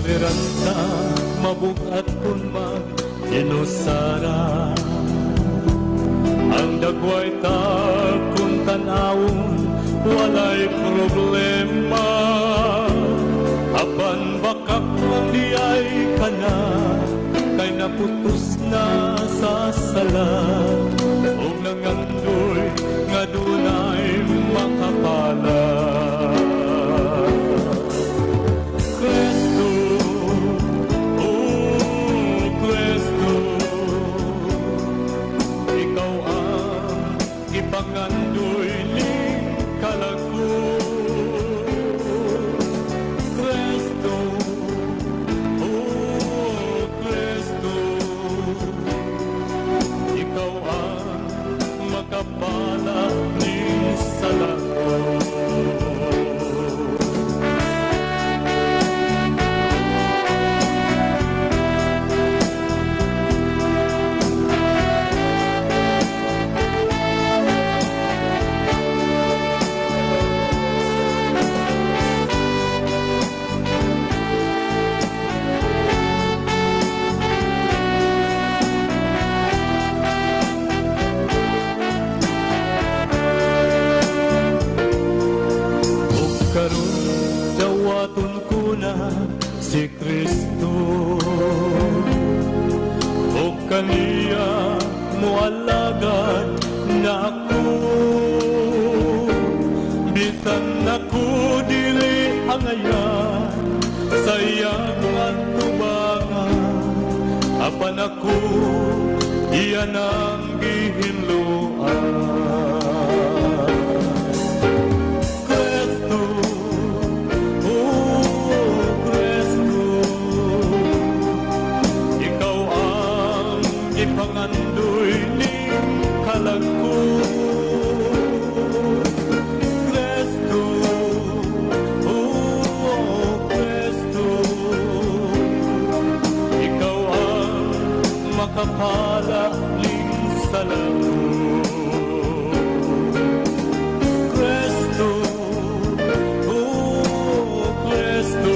Toleranta, mabugat kun mag inusara. Ang dagway ta kung tanawon, walay problema. Apan bakak lang di ay ka na, kay naputos na sa sala. Og nangandoy nga dunay makapala. Kristo, oh Kristo, ikaw ang ipangandoy ni kalagko. Kristo, oh Kristo, ikaw ang makapala ni salako. Ug karon dawaton ko na si Kristo, ug kaniya moalagad na ako. Bisan ako dili angayan sa iyang atubangan, apan ako iya nang gihinloan. Kristo, oh Kristo, ikaw ang ipangandoy ning kalagko. Kristo, oh Kristo, ikaw ang makapala ning salako. Kristo, oh Kristo,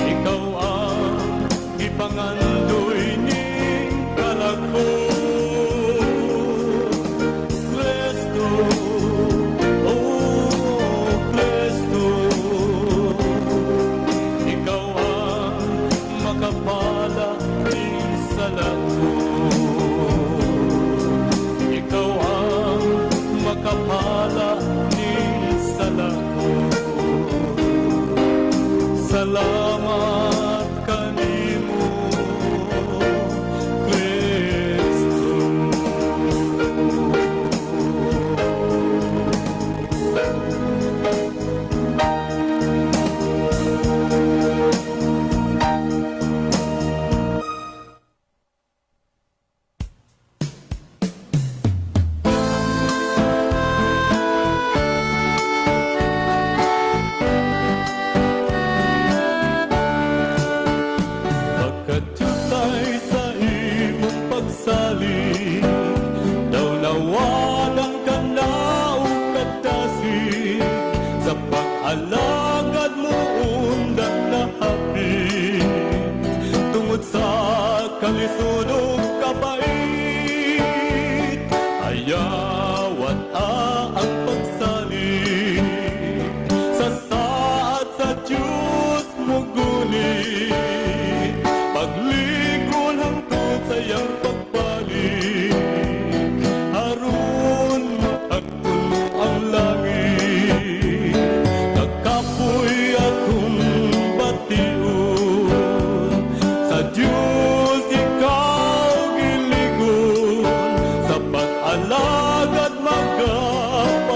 ikaw ang ipangandoy ning kalagko. Kristo, oh Kristo, ikaw ang makapala ning salako. Ikaw ang makapala ning salako. Salamat kanimo, Kristo. Pagkatutay sa imong pagsalig, daw nawalang ka na o kadasig, sa pag-alagad mo undat na hapit, tungod sa kalisod ug kabait, ayawat ang pagsalig, sa saad sa Diyos mo guni, paglikon hangtod sa iyang pagbalik, aron maagpon mo ang langit. Nagkapoy akong bation, sa Diyos ikaw giligon, sa pag-alagad magapadayon.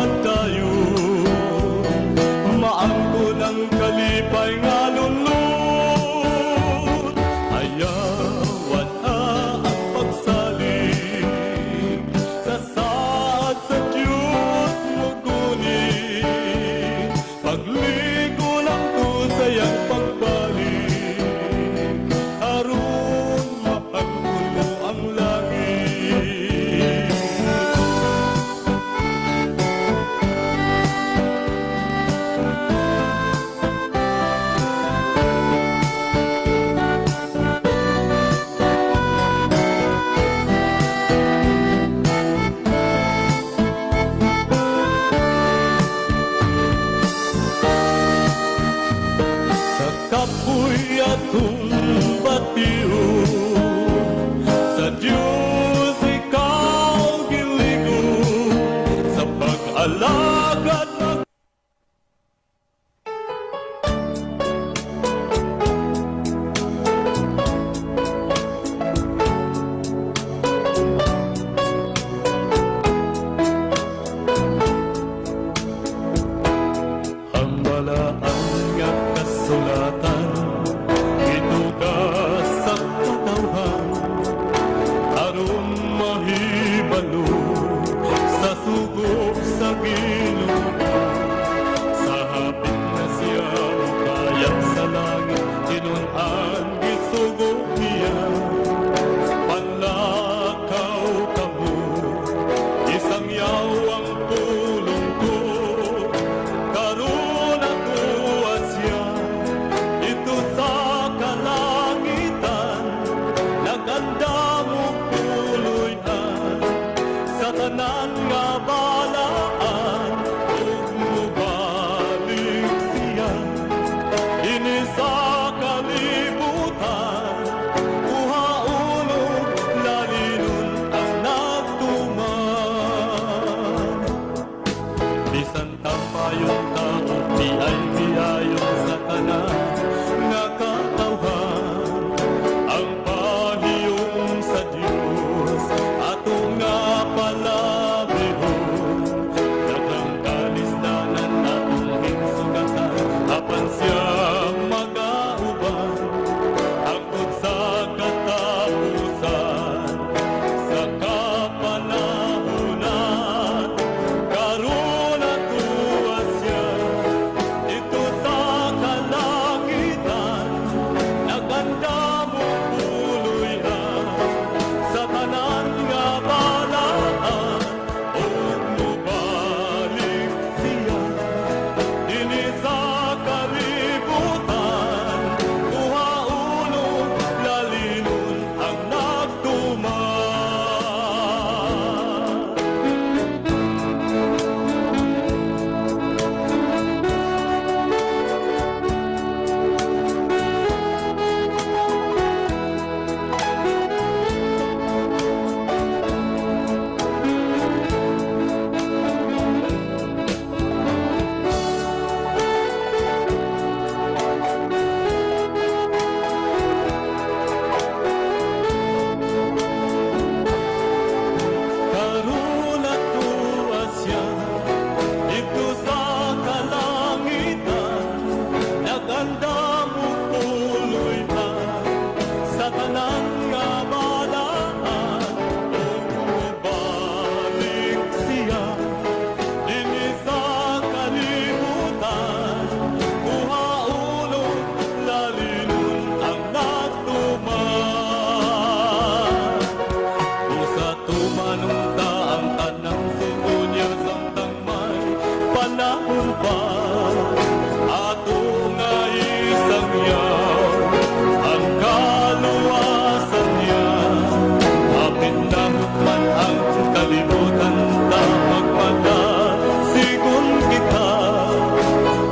Biay-biayon sa tanan nga katawhan ang pahiyom sa Dios ato nga palabihon. Daghang kalisdanan atong ginsugatan, apan siya magauban hangtod sa katapusan sa kapanahunan. Karon atuwa siya didto sa kalangitan, nagandam og puloy-an sa tanan nga balaan, ug mobalik siya dinhi sa kalibutan, kuhaon ug lalinon ang nagtuman. Karon atuwa siya didto sa kalangitan, nagandam og puloy-an sa tanan nga balaan, ug mobalik siya dinhi sa kalibutan, kuhaon ug lalinon ang nagtuman. Usa tumanong ta ang tanang sugo niya samtang may panahon pa, ato nga isangyaw ang kaluwasan niya. Hapit na hukman ang kalibutan, ta magmadasigon kita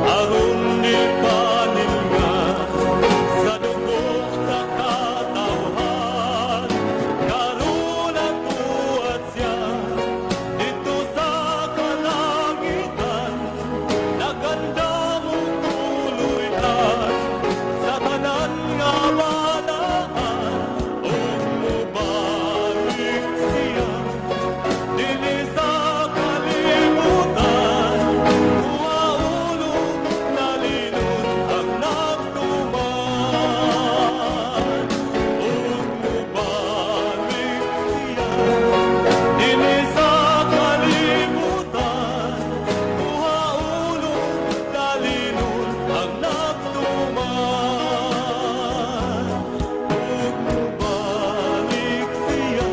aron ni panilngan sa dugo sa katawhan. Karon atuwa siya didto sa kalangitan, nagandam og puloy-an sa tanan nga balaan, ug mobalik siya dinhi sa kalibutan, kuhaon ug lalinon ang nagtuman. Ug mobalik siya dinhi sa kalibutan, kuhaon ug lalinon ang nagtuman. Ug mobalik siya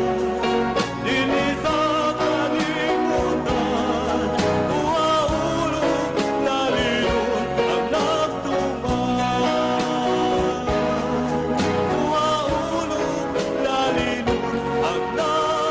dinhi sa kalibutan, kuhaon ug lalinon ang nagtuman. Kuhaon ug lalinon ang nagtuman.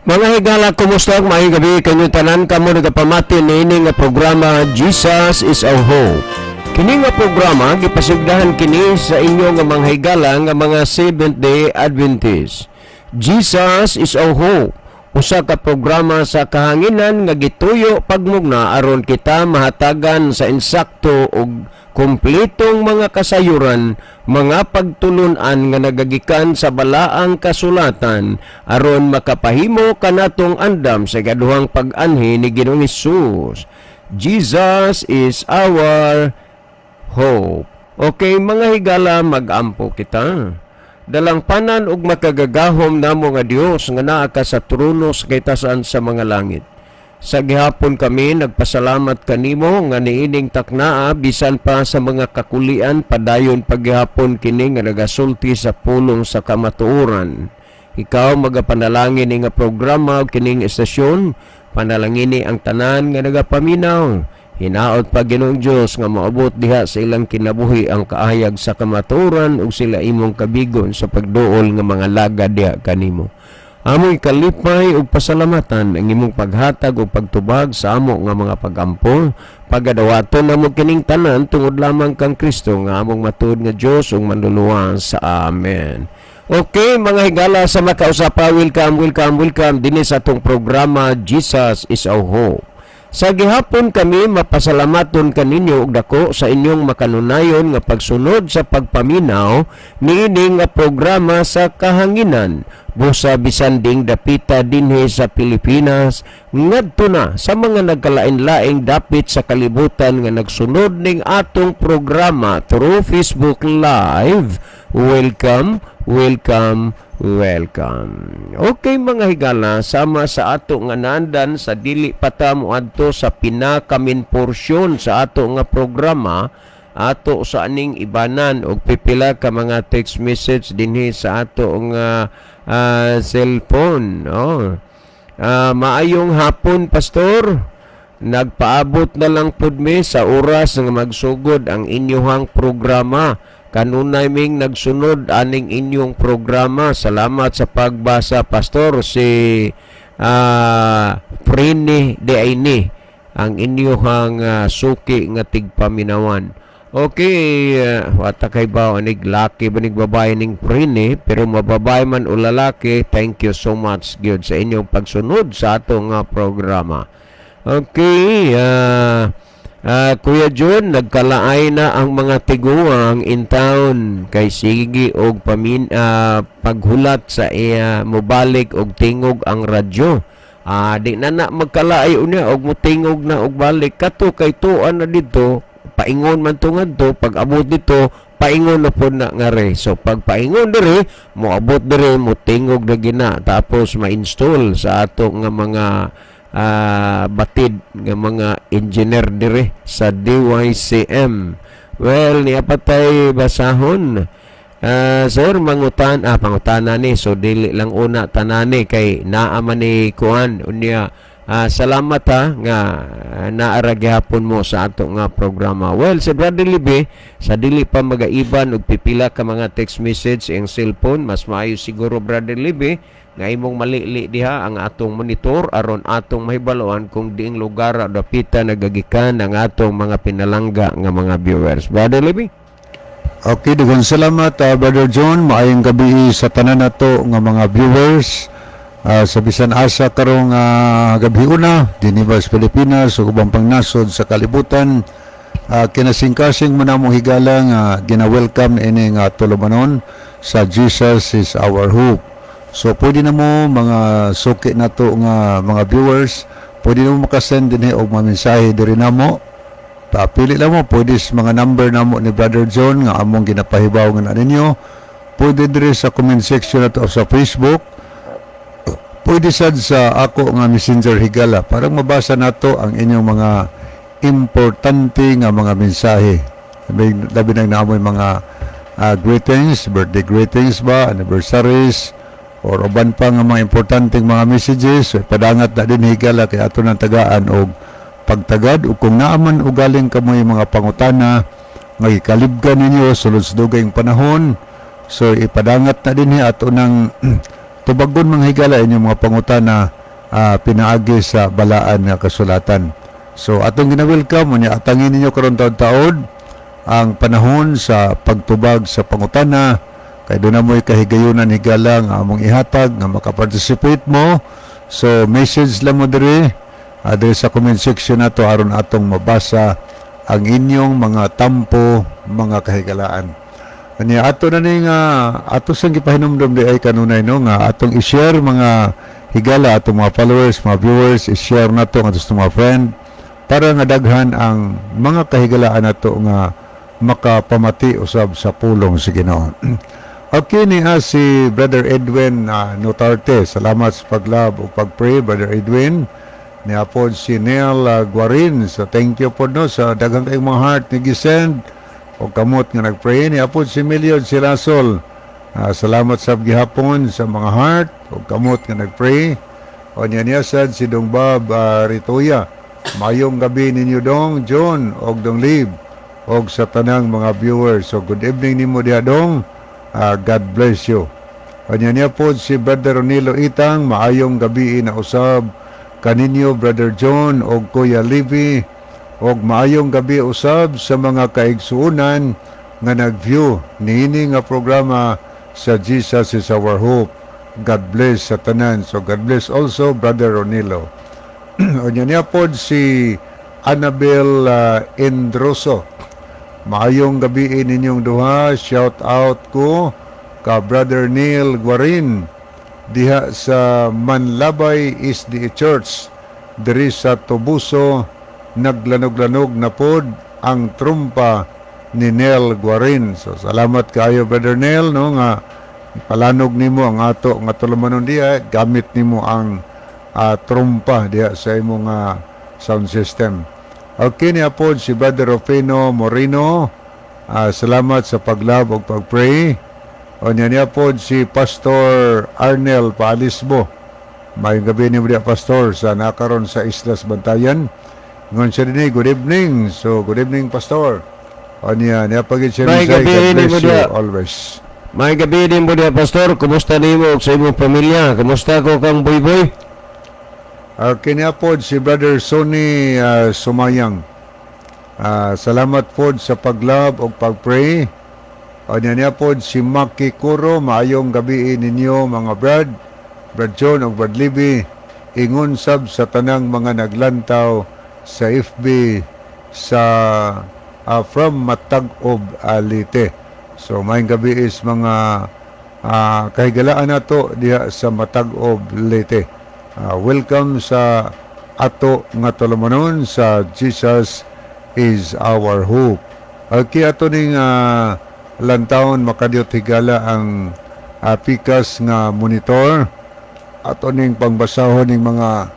Mga higala, kumusta? Maayong gabi kanyong tanan kamo nagapamati niini nga programa Jesus is Our Hope. Kini nga programa gipasigdahan kini sa inyo nga mga higala nga mga Seventh-day Adventist. Jesus is Our Hope, usa ka programa sa kahanginan nga gituyo pagmugna aron kita mahatagan sa insakto ug kumpletong mga kasayuran, mga pagtulun-an nga nagagikan sa balaang kasulatan aron makapahimo kanatong andam sa ikaduhang pag-anhi ni Ginoong Hesus. Jesus is our hope. Okay, mga higala, mag-ampo kita. Dalangpanan ug makagagahom namo nga Dios nga naa ka sa trono sa kitasan sa mga langit. Sa gihapon kami nagpasalamat kanimo nga niining taknaa bisan pa sa mga kakulian padayon paghihapon kini nga nagasulti sa pulong sa kamatuoran. Ikaw magapanalangin ni nga programa ug kining estasyon, panalangini ang tanan nga nagapaminaw. Hinaot pa Ginoong Dios nga moabot diha sa ilang kinabuhi ang kaayag sa kamatuoran ug sila imong kabigon sa pagduol nga mga laga diha kanimo. Among kalipay ug pasalamatan ang imong paghatag ug pagtubag sa amo nga mga pagampo. Pagadawaton namo kining tanan tungod lamang kang Kristo nga among matuod nga Dios ug Manluluwas. Amen. Okay, mga higala sa makausapa, welcome, welcome, welcome dinhi sa atong programa Jesus is Our Hope. Sa gihapon kami mapasalamaton kaninyo og dako sa inyong makanunayon nga pagsunod sa pagpaminaw niini nga programa sa kahanginan. Busa bisan ding dapita dinhi sa Pilipinas ngadto na sa mga nagkalain-laing dapit sa kalibutan nga nagsunod ning atong programa through Facebook Live. Welcome, welcome, welcome. Okay, mga higala, sama sa ato nga nandan sa dili pa ta moadto sa pinaka-main porsyon sa ato nga programa, ato sa aning ibanan og pipila ka mga text message dinhi sa ato nga cellphone. Oh. Maayong hapon, Pastor. Nagpaabot na lang pud mi sa oras nga magsugod ang inyuhang programa. Kanunay ming nagsunod aning inyong programa. Salamat sa pagbasa, Pastor. Si Prini de Aini ang inyuhang suki nga tigpaminawan. Okay, wata kay ba anig laki ba nig babae ning Prini, pero mababae man o lalaki, thank you so much gyud sa inyong pagsunod sa atong programa. Okay, Kuya John, nagkalaay na ang mga tiguang in town kay sige og paghulat sa iya mobalik og tingog ang radyo. Di na na magkalaay unya og motingog na og balik kato kay tuan na didto, paingon man to ngadto, pag abot dito paingon na pod na ngari. So pag paingon diri, moabot diri, motingog na gina, tapos ma-install sa ato nga mga batid nga mga engineer dire sa DYCM. Well, niya patay basahon. Sir, pangutana ni, so dili lang una tanani kay naa man ni kuan unya. Salamat ha nga naara gihapon mo sa ato nga programa. Well, si Brother Libe, sa dili pa magaiban og pipila ka mga text message ang cellphone, mas maayo siguro, Brother Libe, nga imong malili diha ang atong monitor aron atong mahibaluan kung diing lugar o dapita nagagikan ang atong mga pinalangga nga mga viewers. Brother Libe? Okay, daghang salamat, Brother John. Maayong gabi sa tanan nato nga mga viewers sa bisan asa karong gabi una dinhi ba sa Pilipinas ug ubang pang nasod sa kalibutan. Kinasingkasing mo na mong higala nga gina-welcome ini nga tulumanon sa Jesus is Our Hope. So pwede na mo, mga suki nato nga mga viewers, pwede na mo makasend dinhi og mga mensahe diri namo. Papili lang mo, pwede sa mga number namo ni Brother John nga among ginapahibaw nga na ninyo. Pwede diri sa comment section nato sa Facebook. Pwede sad sa ako nga Messenger, higala, para mabasa nato ang inyong mga importante nga mga mensahe. Labi, labi nang naamoy mga greetings, birthday greetings ba, anniversaries, or uban pa nga mga importanteng mga messages. So, padangat na din, higala, kay ato ng tagaan og pagtagad, ug kung naaman ugaling kamoy mga pangutana nga gikalibgan ninyo sulod sa dugayng panahon, so ipadangat na din ato ng tubagon, mga higala, inyong mga pangutana pinaagi sa balaan nga kasulatan. So atong gina-welcome unya atangin ninyo karon taod-taod ang panahon sa pagtubag sa pangutana kay doon na mo'y kahigayunan, higala, nga among ihatag nga makaparticipate mo. So message lang mo diri sa comment section nato aron atong mabasa ang inyong mga tampo, mga kahigalaan. Anya ato na ni nga ato sang gipahinumdom di ay kanunay, no, nga atong i-share, mga higala, atong mga followers, mga viewers, i-share nato nga sa mga friend para nga daghan ang mga kahigalaan nato nga makapamati usab sa pulong sa Ginoo. Okay, ni si Brother Edwin Notarte. Salamat sa pag-love o pag-pray, Brother Edwin. Niya po si Neil Guarin. So thank you po, no, sa daghang kayong mga heart ni gisend o kamot nga nagpray. Niya po si Milyon Silasol. Salamat sa gihapon sa mga heart o kamot nga nagpray. O niya niya sad si Dong Bob Ritoya. Mayong gabi ninyo, Dong John og Dong Lib og sa tanang mga viewers. So good evening nimo diha, Dong. God bless you. Kanya niya po si Brother Ronilo Itang, maayong gabi na usab kaninyo, Brother John og Kuya Livy, og maayong gabi usab sa mga kaigsuonan nga nag-view niini nga programa sa Jesus Is Our Hope. God bless sa tanan. So God bless also, Brother Ronilo. Unya niya po si Annabel Endroso. Maayong gabi ninyong duha. Shout out ko ka Brother Neil Guarin diha sa Manlabay SDA Church diri sa Tobuso. Naglanog-lanog na pod ang trumpa ni Neil Guarin. So salamat kaayo, Brother Neil, no, nga palanog nimo ang ato nga tulumanon diha, gamit nimo ang trumpa diha sa imong sound system. Okay, niya po si Brother Rufino Moreno. Salamat sa pag-love ug pag-pray. O niya niya po si Pastor Arnel Paalisbo. Maayong gabi nimo diha, Pastor, sa nakaron sa Islas Bantayan. Ngon siya dinhi, good evening. So, good evening, Pastor. O niya, niya pagid siya Maayong mensahe, gabi God nimo bless you diha. Always. May gabi din mo diha, Pastor. Kumusta nimo ug sa imong pamilya? Kumusta ko kang Boy-Boy? Kini po si Brother Sonny Sumayang. Salamat po sa pag-love ug pag-pray. O niya niya po si Maki Kuro, maayong gabi ninyo mga brad, Brad John ug Brad Libby, ingon sab sa tanang mga naglantaw sa FB sa from Matag-ob, Leyte. So maayong gabi is mga kahigalaan nato diha sa Matag-ob, Leyte. Welcome sa ato nga tulumanon sa Jesus Is Our Hope. Okay, ato ning lantawon, makadiyot, higala, ang pikas nga monitor. Ato ning pangbasahon ning mga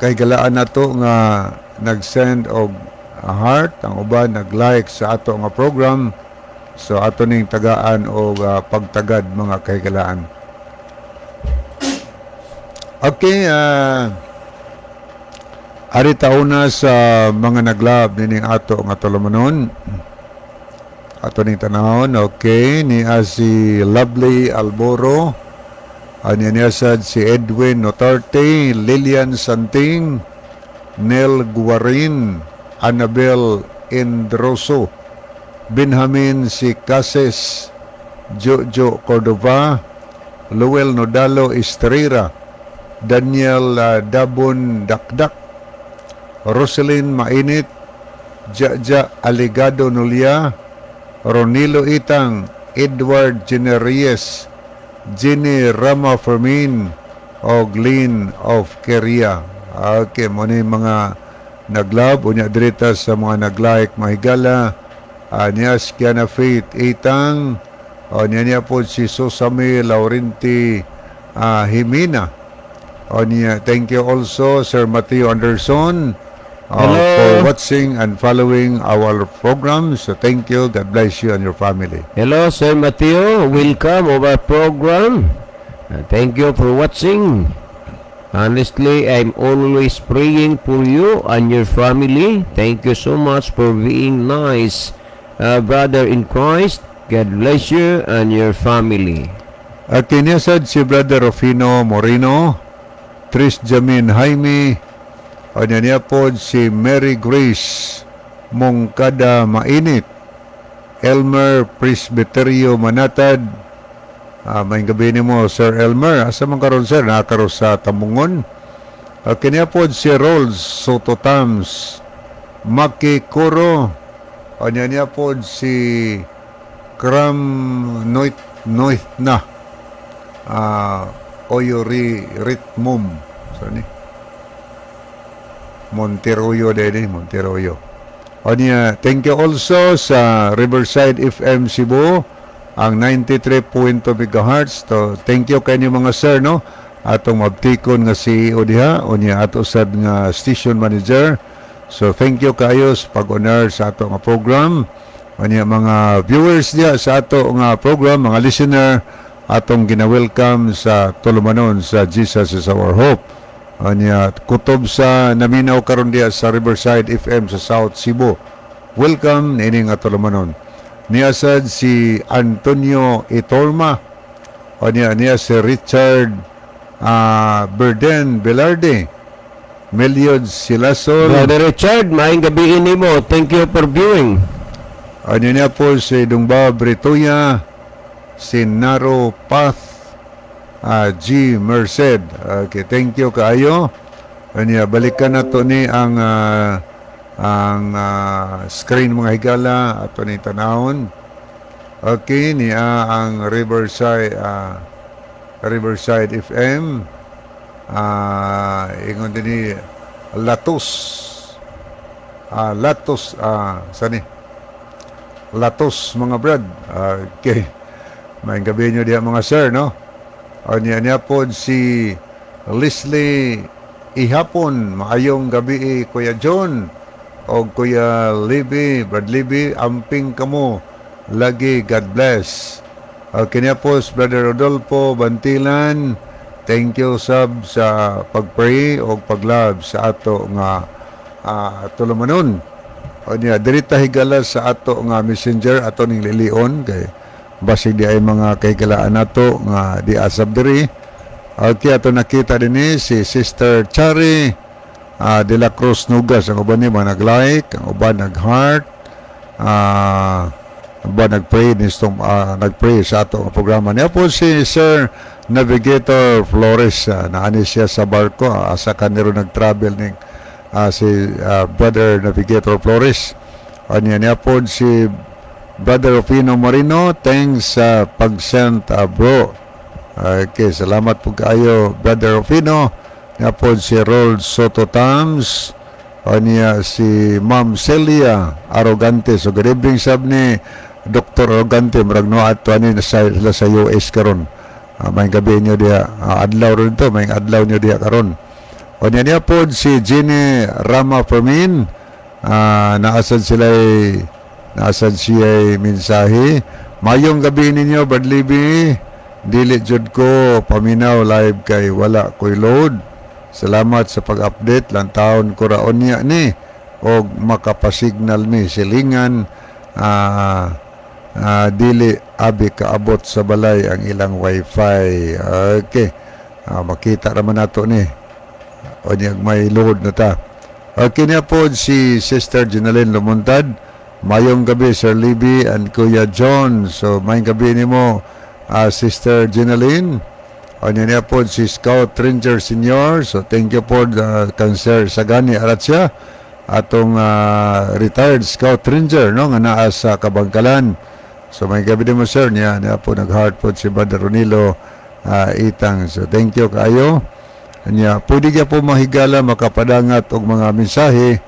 kahigalaan nato nga nag-send og heart, ang uban nag-like sa ato nga program. So ato ning tagaan og pagtagad, mga kahigalaan. Okay, ari tauna sa mga nag-love nining ato nga tulumanon. Ato ning tanahon, okay, ni si Lovely Alboro, anya niya sad si Edwin Notarte, Lilian Santing, Nel Guarin, Annabel Endroso, Benjamin si Cases, Jojo Cordova, Luel Nodalo Estrera, Daniel Dabon Dakdak, Roselyn Mainit, Jaja Aligado Nulia, Ronilo Itang, Edward Generries, Jenny Rama Fermin, o Glenn of Keria. Okay, mo ni mga nag-love, unya dirita sa mga nag-like, mahigala, niya si Kiana Faith Itang, o niya niya po si Susame Laurenti Jimena. O niya, thank you also, Sir Matthew Anderson, Hello. For watching and following our program. So thank you. God bless you and your family. Hello, Sir Mateo. Welcome of our program. Thank you for watching. Honestly, I'm always praying for you and your family. Thank you so much for being nice, brother in Christ. God bless you and your family. At kinyasad si Brother Rufino Moreno, Tris Jamin Jaime, o niya niya po si Mary Grace Mongkada Mainit, Elmer Presbyterio Manatad. May gabi nimo, Sir Elmer. Asa man karon, sir? Nakakaroon sa Tamungon. Kanya po si Rolls Soto Tams, Maki Kuro, o niya niya po si Kram Noit Noit na Oyori Ritmum. So ni Monteroyo din Monteroyo. O niya, thank you also sa Riverside FM Cebu, ang 93.2 MHz. So, thank you kanyo mga sir, no? Atong mabtikon nga CEO diha, o niya ato sad nga station manager. So, thank you kayo sa pag-honor sa ato nga program. O niya mga viewers diha sa ato nga program, mga listener, atong gina-welcome sa tulumanon sa Jesus Is Our Hope. Anya kutob sa naminaw karon diha sa Riverside FM sa South Cebu. Welcome niini nga tulumanon. Niya sad si Antonio Itorma. O niya niya si Richard Berden Velarde, Meliod Silasol. Brother Richard, maayong gabi nimo. Thank you for viewing. O niya niya po si Dungba Britoya, si Naro Path G. Merced. Okay, thank you kaayo. O niya, balikan na to ni ang screen, mga higala, ato ni tanawon. Okay, niya ang Riverside FM. Ingon din ni Latos. Latos, sani? Latos, mga brad. Okay. Maayong gabi nyo diha, mga sir, no? O niya niya po si Leslie Ihapon. Maayong gabi, Kuya John o Kuya Libby, Brad Libby, amping kamo. Lagi, God bless. Okay niya po, si Brother Rodolfo Bantilan. Thank you sab sa pag-pray o pag-love sa ato nga tulumanon. O niya, diri ta, higala, sa ato nga Messenger, ato ning lilion kay basig di ay mga kahigalaan nato nga di asab diri. Okay, ato nakita dinhi si Sister Chari de la Cruz Nugas. Ang uban ni mga nag-like, ang uban nag-heart, ang uban nag-pray nistong nag-pray sa ato nga programa. Niya po si Sir Navigator Flores, naani siya sa barko, asa kaniro nag-travel ning si Brother Navigator Flores. Niya niya po si Brother Rufino Moreno, thanks sa pag-send, bro. Okay, salamat po kaayo, Brother Rufino. Niya po si Rol Soto Tams. O niya si Ma'am Celia Arrogante. So good evening sab ni Dr. Arrogante. Murag no ato ani sa, sila sa US karon. Maayong gabi niyo diha. Adlaw ron to, maayong adlaw niyo diha karon. O niya niya po si Jenny Rama Fermin. Naasad siya mensahe. Mayong gabi ninyo, Brad Libby. Dili jud ko paminaw live kay wala ko'y load. Salamat sa pag-update. Lantawon ko raon niya ni og makapasignal mi silingan dili abi kaabot sa balay ang ilang wifi. Okay. Makita raman nato ni. O niya may load na ta. Okay niya po si Sister Jenaline Lumuntad. Mayong gabi, Sir Libby and Kuya John. So mayong gabi nimo, Sister Jenaline. O niya niya po si Scout Ranger Senior. So thank you po kang Sir Sagani Aratsya, atong retired Scout Ranger, no, nga naa sa Kabangkalan. So may gabi din mo, sir. Niya niya po nag-heart po si Brother Ronilo Itang. So thank you kaayo. Niya pwede ka po mahigala makapadangat og mga mensahe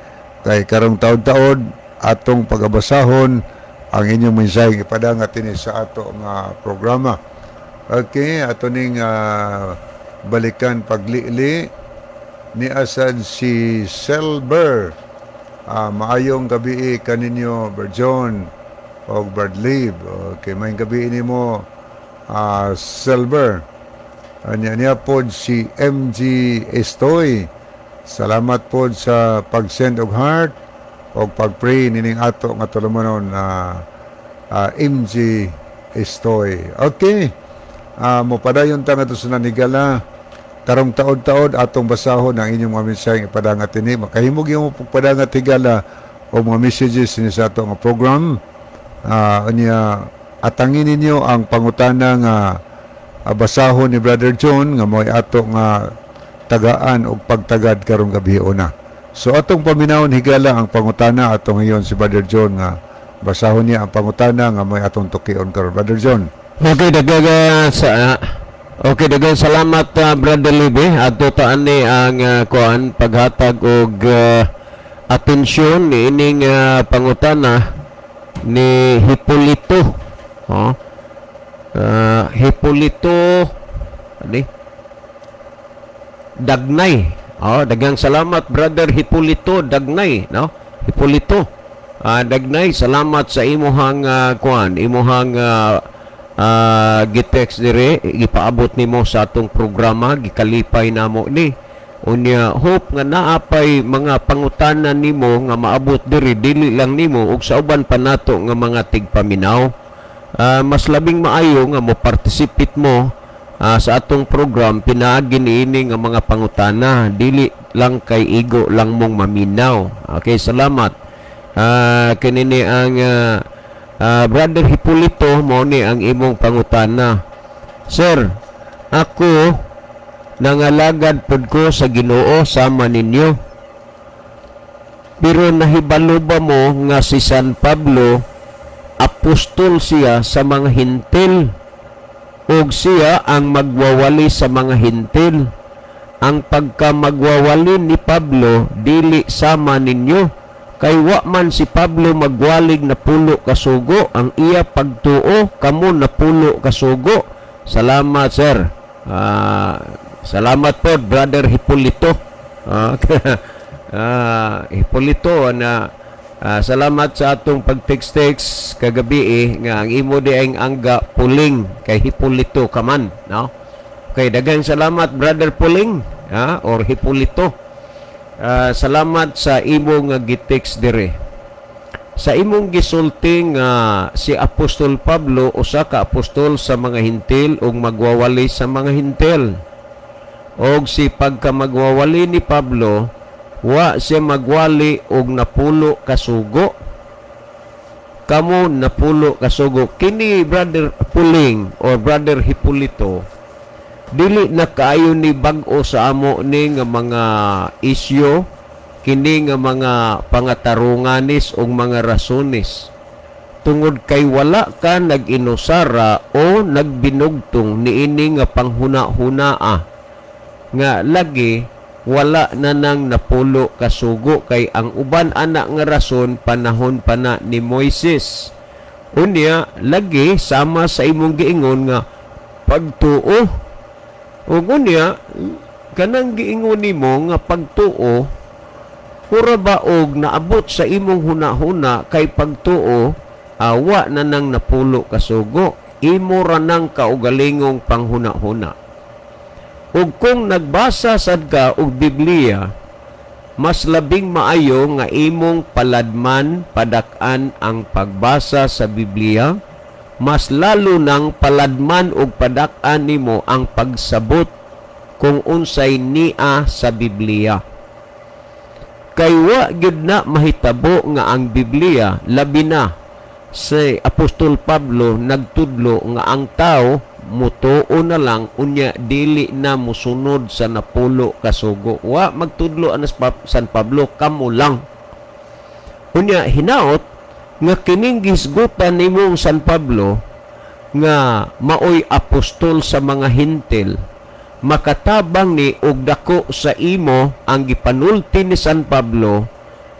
kay karong taod-taod atong pagabasahon ang inyong mensahe ipadangat ini sa ato nga programa. Okay, ato ning balikan paglili ni asad si Selber. Maayong gabi kaninyo, Berjon og Bradley. Okay, maayong gabi nimo, Selber. Anya niya pod si MG Estoy. Salamat pod sa pag-send og heart og pag-pray nining ato nga tulumanon na MG Estoy. Okay. Mopadayon ta ngadto sa nanigala. Karong taod-taod atong basahon ang inyong mga mensahe ipadangat ini. Makahimog yung pagpadangat, higala, o mga messages ini sa ato nga program. Unya atangin ninyo ang pangutana nga basahon ni Brother John nga mo'y ato nga tagaan og pagtagad karong gabi una. So atong paminawon, higala, ang pangutana ato ngayon si Brother John nga basahon niya ang pangutana nga mo'y atong tukion karon. Brother John. Okay, daghang salamat, Brother Libby. Adto ta ani ang kuan paghatag og atensyon niining pangutana ni Hipolito. Oh. Hipolito ani Dagnay. Oh, daghang salamat, Brother Hipolito Dagnay, no? Hipolito Dagnay, salamat sa imuhang kuan, imuhang gitext dire, gipaabot nimo sa atong programa, gikalipay namo ni. Unya hope nga naa pay mga pangutana nimo nga maabot diri, dili lang nimo ug sa uban pa nato nga mga tigpaminaw. Mas labing maayo nga mo participate mo. Sa atong program pinaagi niini nga mga pangutana, dili lang kay igo lang mong maminaw. Okay, salamat. Kinini ang Brother Hipolito, mao ni ang imong pangutana. "Sir, ako nangalagad pod ko sa Ginoo sama ninyo. Pero nahibalo ba mo nga si San Pablo apostol siya sa mga Hintil ug siya ang magwawali sa mga Hintil? Ang pagka magwawali ni Pablo dili sama ninyo, kay wa man si Pablo magwalig 10 kasugo, ang iya pagtuo, kamo 10 kasugo. Salamat, sir." Salamat po, Brother Hipolito. Hipolito na salamat sa atong pag-text-text kagabi nga ang imo di ang angga Puling kay Hipolito ka man, no? Okay, daghang salamat, Brother Puling or Hipolito. Salamat sa imo nga gi-text dire. Sa imong gisulti nga si Apostol Pablo usa ka apostol sa mga Hintil ug magwawali sa mga Hintil. Og si pagka magwawali ni Pablo, wa siya magwali og 10 kasugo. Kamo 10 kasugo. Kini, Brother Puling or Brother Hipolito, dili na kaayo ni bag-o sa amo ni nga mga isyu, kini nga mga pangatarunganis o mga rasones, tungod kay wala ka nag-inusara o nagbinugtong niini nga panghuna-hunaa nga lagi wala na nang 10 kasugo, kay ang uban ana nga rason panahon pa na ni Moises. Unya lagi sama sa imong giingon nga pagtuo, ug unya kanang giingon nimo nga pagtuo, pura ba og naabot sa imong huna-huna kay pagtuo awa na nang 10 kasugo? Imo ra nang kaugalingong panghuna-huna. Ug kung nagbasa sad ka og Biblia, mas labing maayo nga imong paladman padak-an ang pagbasa sa Biblia, mas lalo nang paladman og padak-an nimo ang pagsabot kung unsay nia sa Biblia. Kay wa gyud na mahitabo nga ang Biblia, labi na si Apostol Pablo, nagtudlo nga ang tao mutuo na lang unya dili na musunod sa 10 kasugo. Wa magtudlo anas San Pablo, kamo lang. Unya hinaot nga kining gisgutan nimong San Pablo nga maoy apostol sa mga Hintil, makatabang ni og dako sa imo ang gipanulti ni San Pablo,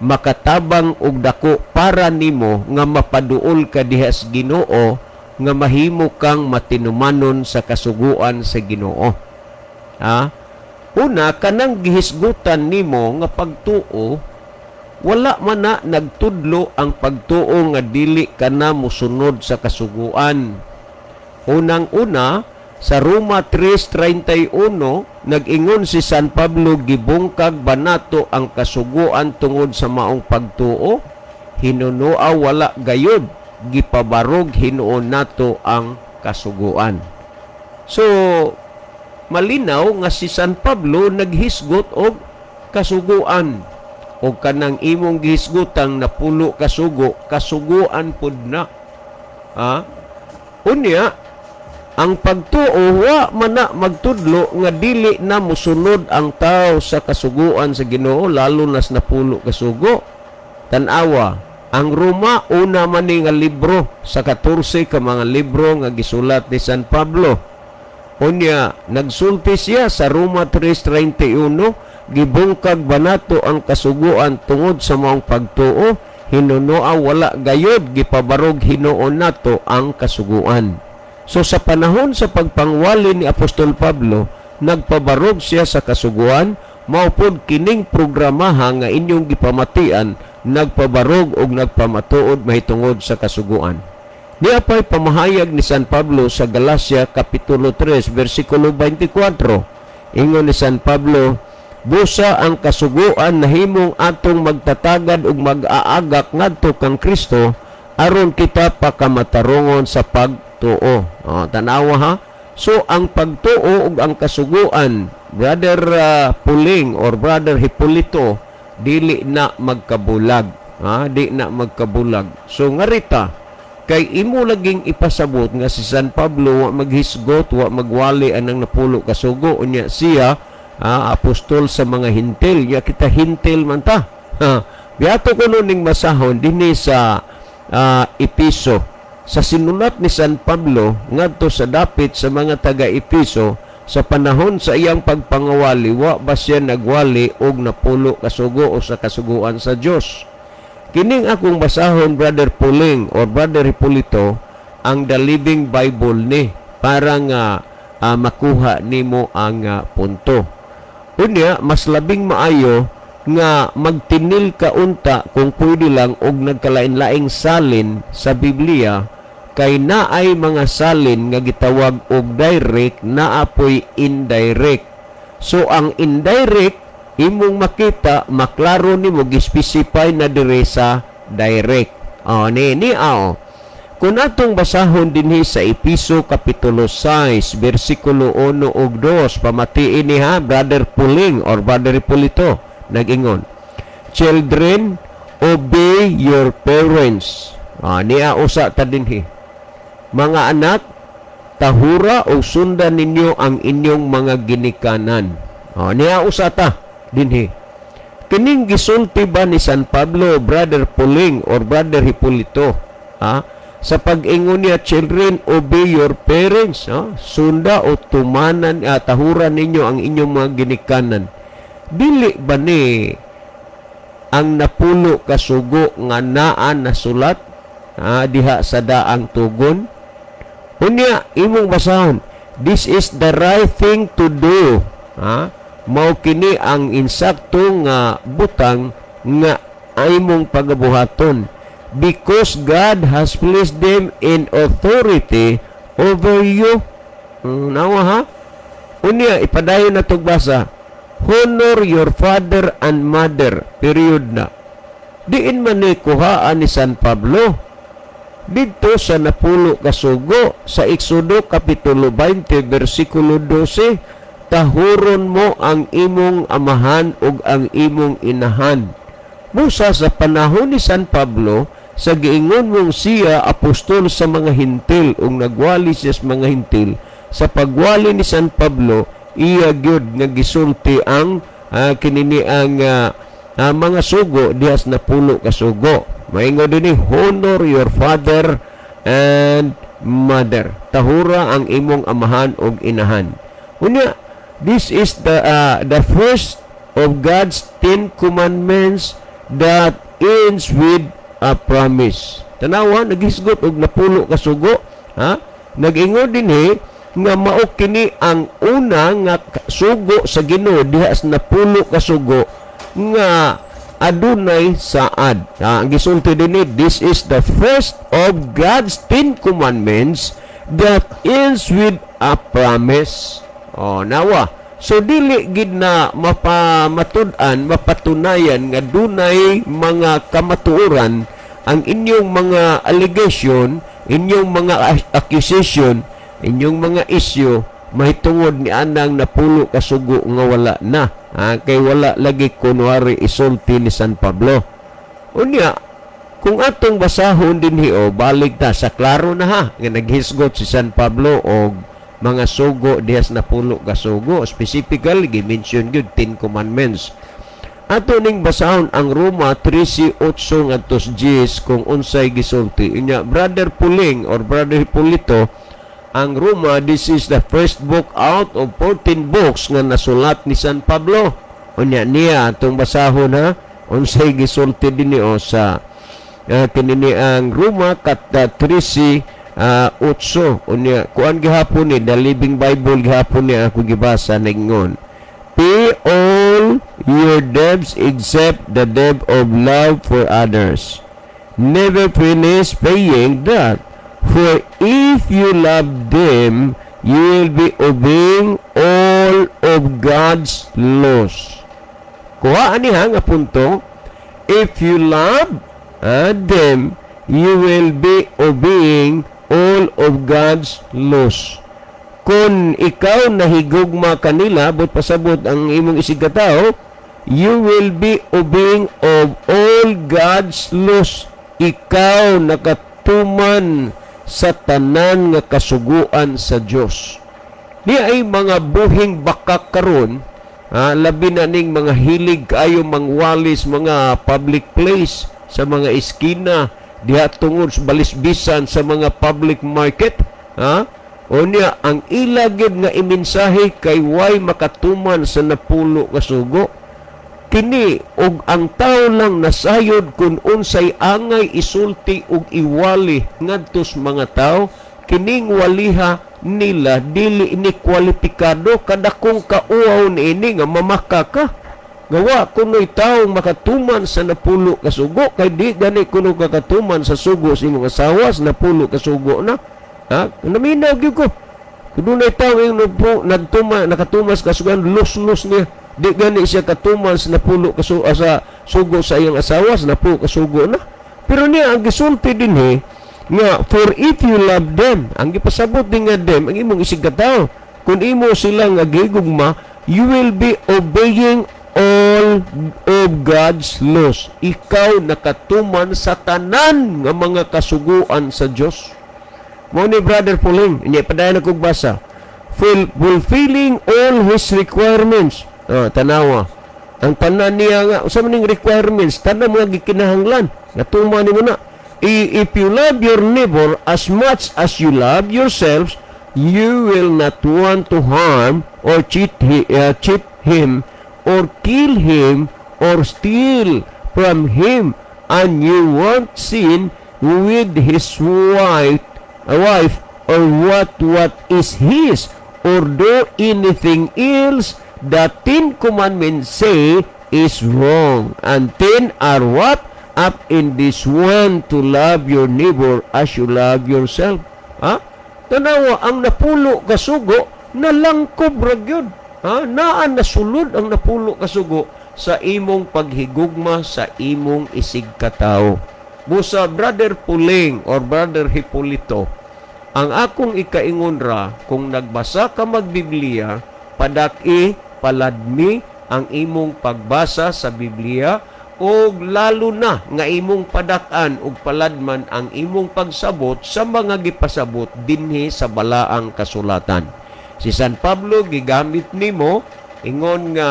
makatabang og dako para nimo nga mapaduol ka diha sa Ginoo, nga mahimo kang matinumanon sa kasuguan sa Ginoo. Ha? Una, kanang gihisgutan nimo nga pagtuo, wala man na nagtudlo ang pagtuo nga dili ka na musunod sa kasuguan. Unang-una, sa Roma 3:31, nag-ingon si San Pablo, "Gibungkag ba nato ang kasuguan tungod sa maong pagtuo? Hinunua wala gayud, gipabarog hinuon nato ang kasuguan." So, malinaw nga si San Pablo naghisgot og kasuguan. O kanang imong gihisgutang 10 kasugo, kasuguan pud na. Ha? Unya, ang pagtuo wa man na magtudlo nga dili na musunod ang tao sa kasuguan sa Ginoo, lalo nas 10 kasugo. Tan-awa, ang Roma, una man ni nga libro sa 14 ka mga libro nga gisulat ni San Pablo. Unya, nagsulti siya sa Roma 3:31, "Gibungkag ba nato ang kasuguan tungod sa maong pagtuo? Hinunoa wala gayod, gipabarog hinuon nato ang kasuguan." So sa panahon sa pagpangwali ni Apostol Pablo, nagpabarog siya sa kasuguan. Mao pod kining programaha nga inyong gipamatian, nagpabarog og nagpamatuod mahitungod sa kasuguan. Niya pa'y pamahayag ni San Pablo sa Galacia Kapitulo 3, versikulo 24. Ingon ni San Pablo, "Busa ang kasuguan nahimong atong magtatagad ug mag-aagak ngadto kang Kristo aron kita pakamatarongon sa pagtuo." Oh, tanawa ha. So ang pagtuo ug ang kasuguan, Brother Puling or Brother Hipolito, dili na magkabulag. Ha? Di na magkabulag. So ngarita, kay imo laging ipasabot nga si San Pablo wa maghisgot, wa magwali anang napulo kasugo, unya siya apostol sa mga Hintil, nya kita Hintil man ta. Ha, biato ko ning masahon dinhi sa Episo, sa sinulat ni San Pablo ngadto sa dapit sa mga taga Episo sa panahon sa iyang pagpangawali, wa ba siya nagwali og napulo kasugo o sa kasuguan sa Dios? Kining akong basahon, Brother Puling or Brother Hipolito, ang The Living Bible ni para nga makuha nimo ang punto. Unya, mas labing maayo nga magtinil ka unta kung pwede lang og nagkalain-laing salin sa Biblia, kay naay mga salin nga gitawag og direct, naapoy indirect. So ang indirect, imong makita, maklaro nimo gi-specify na dire sa direct. Oh, ni ni ao. Kung atong basahon dinhi sa Episo kapitulo 6 bersikulo 1 ug 2, pamatiin ni ha, Brother Puling or Brother Hipolito, nag-ingon, "Children, obey your parents." Ah, niya usa ta dinhi. Mga anak, tahura o sundan ninyo ang inyong mga ginikanan. Oh, niya usa ta dinhi. Kining gisulti ba ni San Pablo, Brother Puling or Brother Hipolito, ha? Sa pag-ingon niya, "Children, obey your parents," ha? Sunda o tumanan, tahuran ninyo ang inyong mga ginikanan. Dili ba ni ang napulo kasugo nga naa nasulat diha sa daang tugon? Unya, imong basahon, "This is the right thing to do." Ha? Mao kini ang insakto nga butang nga imong pagabuhaton, because God has placed them in authority over you. Nawa ha? Unya, ipadayon na basa. "Honor your father and mother." Period na. Diin man ni kuhaan ni San Pablo? Dito sa napulo kasugo sa Exodo kapitulo 20 bersikulo 12, tahuron mo ang imong amahan ug ang imong inahan. Busa sa panahon ni San Pablo, sa giingon mong siya apostol sa mga Hintil ug nagwali siya sa mga Hintil, sa pagwali ni San Pablo, iya gyud nga gisulti ang kinini ang mga sugo diha sa napulo ka sugo. Maingon dinhi, "Honor your father and mother." Tahura ang imong amahan ug inahan. Unya, this is the first of God's 10 Commandments that ends with a promise. Tanawa, naghisgot og napulo ka sugo, ha? Nag-ingon dinhi nga mao kini ang una nga sugo sa Ginoo diha sa napulo ka sugo nga adunay saad. Ang gisulti dinhi, "This is the first of God's 10 Commandments that ends with a promise." Oh, nawa. So dili gid na mapamatud-an, mapatunayan nga dunay mga kamatuoran ang inyong mga allegation, inyong mga accusation, inyong mga issue mahitungod ni anang napulo ka sugo nga wala na. Ah, kay wala lagi kunwari isulti ni San Pablo. Unya, kung atong basahon dinhi o balik ta sa klaro na ha nga naghisgot si San Pablo og mga sugo diha sa napulo ka sugo, specifically gi-mention gyud 10 Commandments. Ato ning basahon ang Roma 13:8 ngadto 10 kung unsay gisulti. Unya, Brother Puling or Brother Hipolito, ang Roma, this is the first book out of 14 books nga nasulat ni San Pablo. Unya niya atong basahon ha, unsay gisulti dinhi o sa kinini ang Roma kat 13 8. Unya kuan gihapon ni The Living Bible gihapon ni ako gibasa. Ningon, "Pay all your debts except the debt of love for others. Never finish paying that. For if you love them, you will be obeying all of God's laws." Kuha ani ha nga punto, "If you love them, you will be obeying all of God's laws." Kung ikaw nahigugma kanila, but pasabot ang imong isigkatao, you will be obeying of all God's laws. Ikaw nakatuman sa tanan nga kasuguan sa Dios. Ni ay mga buhing bakak karon, labi na ning mga hilig kaayo mangwalis mga public place, sa mga eskina diha tungod sa balisbisan sa mga public market, ha? Unya ang ila gyud nga imensahe kay way makatuman sa napulo ka sugo. Kini og ang tao lang nasayod kung unsay angay isulti og iwali ngadto sa mga tao, kining waliha nila dili ni kwalipikado. Kadakong kauaw niini nga mamaka ka gawa kuno'y taong makatuman sa napulo ka sugo, kay di gani kuno kakatuman sa sugo sa imong asawa sa napulo ka sugo na, ha? Naminaw gyud ko kung dunay tao yung nagtuma, nakatuman sa kasuguan, lus-lus niya, di gani siya katuman sa napulo ka sa sugo sa iyang asawa sa napulo ka sugo na. Pero niya ang gisulti dinhi nga, "For if you love them," ang gipasabot din nga "them" ang imong isig katao, kung imo sila nga gigugma, you will be obeying all of God's laws. Ikaw nakatuman sa tanan nga mga kasuguan sa Dios. Mo ni, Brother Pauling, hindi padayon akong basa. Fulfilling all His requirements. Oh, tanawa. Ang tanan niya nga, usa man ning requirements, tanan mga gikinahanglan. Natuman nimo na. If you love your neighbor as much as you love yourselves, you will not want to harm or cheat him or kill him or steal from him, and you won't sin with his wife or what is his or do anything else the 10 Commandments say is wrong. And 10 are what up in this one, to love your neighbor as you love yourself. Ha? Tanawa, ang napulo kasugo nalangkob ra gyud. Ha? Naa nasulod ang napulo kasugo sa imong paghigugma sa imong isig katao. Busa, Brother Puling or Brother Hipolito, ang akong ikaingon ra, kung nagbasa ka magbiblia, padaki, paladmi ang imong pagbasa sa Biblia og lalo na nga imong padak-an ug paladman ang imong pagsabot sa mga gipasabot dinhi sa balaang kasulatan. Si San Pablo gigamit nimo ingon nga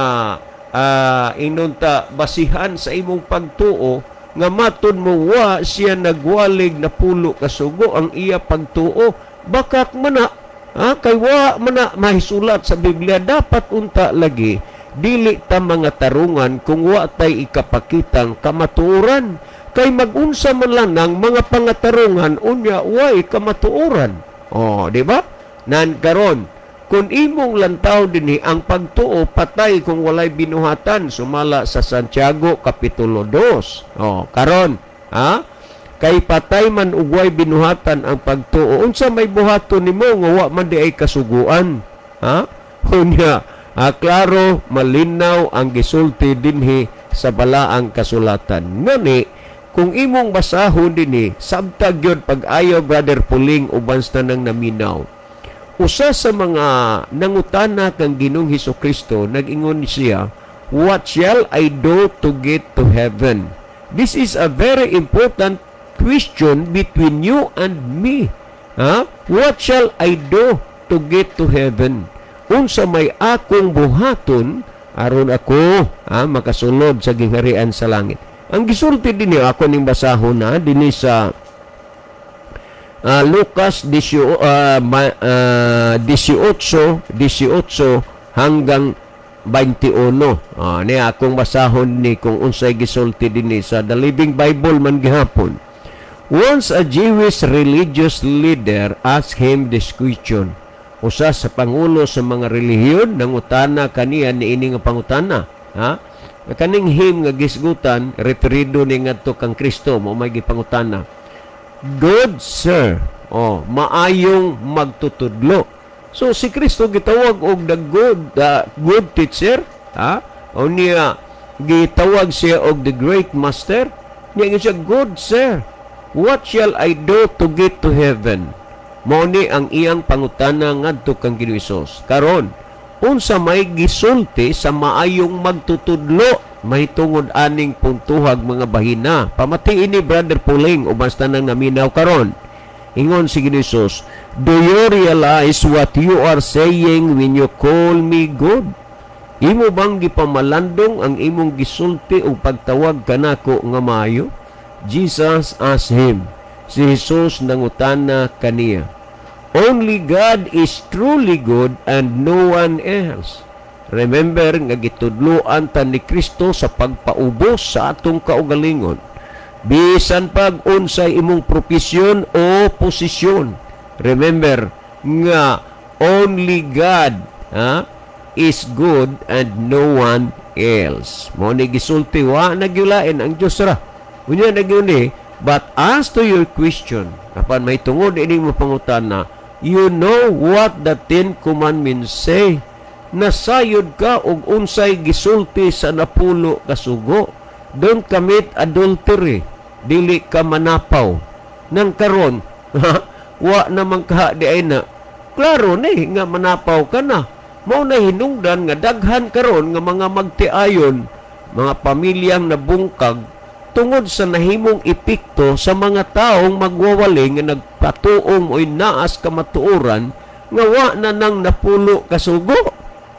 ingon ta basihan sa imong pagtuo nga matud mo wa siya nagwalig napulo kasugo ang iya pagtuo. Bakak man na, ha? Kay wa man na mahisulat sa Biblia. Dapat unta lagi dili ta mga tarungan kung wa tay ikapakitang kamatuoran, kay magunsa man lang ng mga pangatarungan unya way kamatuoran. Oh, di ba? Nan karon, kung imong lantaw dinhi ang pagtuo patay kung walay binuhatan, sumala sa Santiago kapitulo 2. Oh, karon, ha? Kay patay man ug way binuhatan ang pagtuo. Unsa may buhaton nimo nga wa man di ay kasuguan? Ha? Unya, klaro malinaw ang gisulti dinhi sa balaang kasulatan. Ngani, kung imong basahon dinhi, sabtag gyud pag-ayo, Brother Puling, uban sa tanang naminaw. Usa sa mga nangutana kang Ginoong Hesus Kristo, nag-ingon siya, "What shall I do to get to heaven?" This is a very important question between you and me. Ha? What shall I do to get to heaven? Unsa may akong buhaton aron ako, ha, makasulod sa gingharian sa langit? Ang gisulti dinhi, ako ning basahon na dinhi sa Lucas 18, 18 hanggang 21. Ni akong basahon ni kung unsay gisulti dinhi sa The Living Bible man gihapon. Once a Jewish religious leader asked him this question. Usa sa pangulo sa mga relihiyon nangutana kaniya niini nga pangutana, ha? Kaning "him" nga gisgutan referido ni ngadto kang Kristo, mo may gipangutana. "Good sir," oh, maayong magtutudlo. So si Kristo gitawag og the good teacher, ha? O niya gitawag siya og the great master. Niya siya, "Good sir, what shall I do to get to heaven?" Mao ni ang iyang pangutana ngadto kang Ginoong Hesus. Karon, unsa may gisulti sa maayong magtutudlo mahitungod aning puntuhag mga bahina? Pamatiin ni Brother Puling o basta nang naminaw karon. Ingon si Ginoong Hesus, "Do you realize what you are saying when you call me good? Imo bang gipamalandong ang imong gisulti o pagtawag kanako nga maayo?" Jesus asked him. Si Jesus nangutana kaniya. "Only God is truly good and no one else." Remember nga gitudloan ta ni Kristo sa pagpaubos sa atong kaugalingon. Bisan pag unsay imong propesyon o posisyon. Remember nga only God, ha, is good and no one else. Mao ni gisulti, wa na gyuy lain, ang Dios ra. Unya na gyud ni, "But as to your question," apan may tungod ini mo pangutana, "you know what the Ten Commandments say." Nasayod ka og unsay gisulti sa napulo ka sugo. "Don't commit adultery." Dili ka manapaw. Nang karon, wa naman ka di ay na. Klaro ni nga manapaw ka na. Mao na hinungdan nga daghan karon nga mga magtiayon, mga pamilyang nabungkag tungod sa nahimong epekto sa mga taong magwawali nga nagpatuong oy naas kamatuoran nga wa na nang napulo kasugo.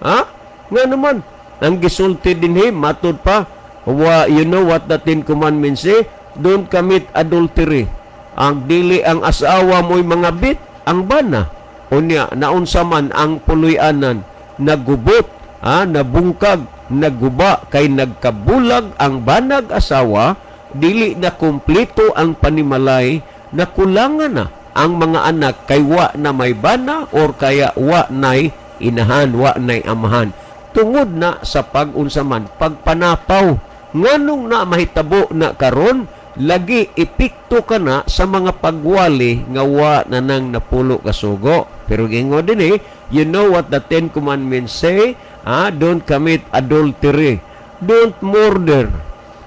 Ha? Nga naman, ang gisulti dinhi matud pa, wa, "You know what the Ten Commandments say? Don't commit adultery." Ang dili ang asawa mo'y mga bit, ang bana. Unya, naunsa man ang puloy-anan, nagubot, ha, nabungkag, naguba, kay nagkabulag ang banag asawa, dili na kumpleto ang panimalay, nakulangan na ang mga anak kay wa na may bana or kaya wa nay inahan, wa nay amahan. Tungod na sa pag-unsa man, pagpanapaw. Nganong na mahitabo na karon, lagi epekto ka na sa mga pagwali nga wa na nang napulo kasugo. Pero gingon din eh, "You know what the Ten Commandments say, ah, don't commit adultery, don't murder."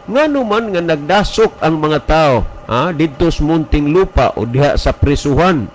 Ngano man nga nagdasok ang mga tao, ah, didto sa Muntinlupa o diha sa prisuhan.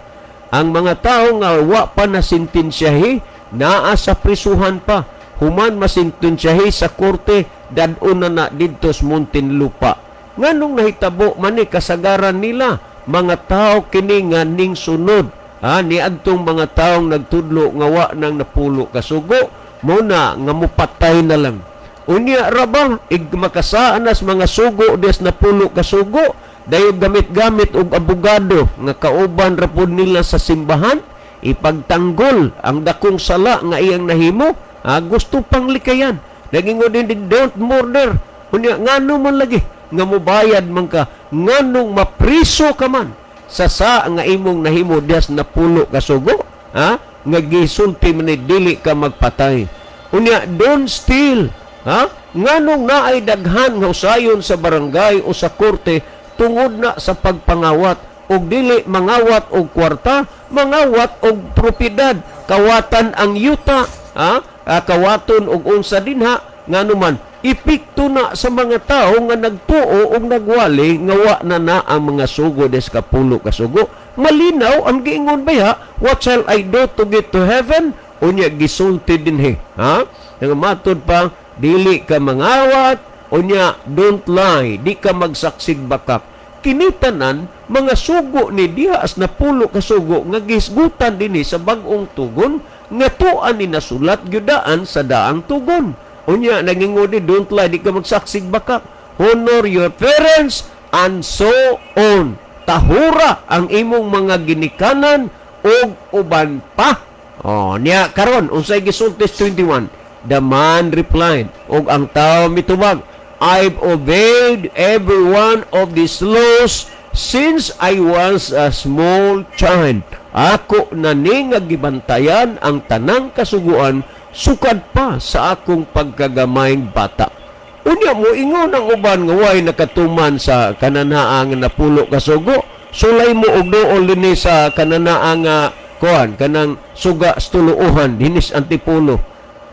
Ang mga tao nga wa pa na sentensyahi, naa sa prisuhan pa. Human masentensyahi sa korte, dad-on na na didto sa Muntinlupa. Nganong nahitabo man ni kasagaran nila mga tao kini nga ning sunod, ah, ni adtong mga taong nagtudlo nga wa nang napulo kasugo, mo na nga mupatay na lang. Unya ra ba ig makasaanas mga sugo des napulo kasugo, dayon gamit-gamit og abogado nga kauban ra pud nila sa simbahan, ipagtanggol ang dakong sala nga iyang nahimo, ah, gusto pang likayan. Nagingon din, "Don't murder." Unya ngano man lagi nga mubayad man ka, nganong mapriso ka man sa nga imong nahimo dias napulo kasugo, ha, nga gisulti man ni dili ka magpatay. Unya, "Don't steal." Ha, nganong naay daghan nga usayon sa barangay o sa korte tungod na sa pagpangawat, og dili mangawat og kwarta, mangawat og propiedad, kawatan ang yuta, ha? Ah, kawaton og unsa dinha. Ngano man epekto na sa mga tao nga nagtuo og nagwali nga wa na na ang mga sugo des kapulo kasugo? Malinaw ang giingon baya, "What shall I do to get to heaven?" Unya gisulti dinhi, ha, nga matud pa, dili ka mangawat. Unya, "Don't lie," di ka magsaksig bakak. Kini tanan mga sugo ni diha as napulo ka sugo nga gisgutan dinhi sa Bag-ong Tugon nga tuan ni nasulat gyudaan sa Daang Tugon. Unya nagingon di, "Don't lie," di ka magsaksig bakak, "Honor your parents," and so on, tahura ang imong mga ginikanan ug uban pa. Oh, niya karon unsay gisulti 21? The man replied, og ang tao mitubag, "I've obeyed every one of these laws since I was a small child." Ako na ni nga gibantayan ang tanang kasuguan sukad pa sa akong pagkagamayng bata. Unya mo ingon ang uban nga way nakatuman sa kananaa nga napulo kasugo. Sulay mo og duol dinhi sa kananaa nga kuan kanang suga sa tuluohan dinis Antipolo.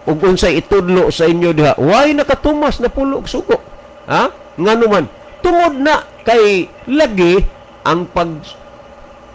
Ug unsay itudlo sa inyo diha, way nakatumas napulo kasugo. Ha? Ngano man? Tungod na kay lagi ang pag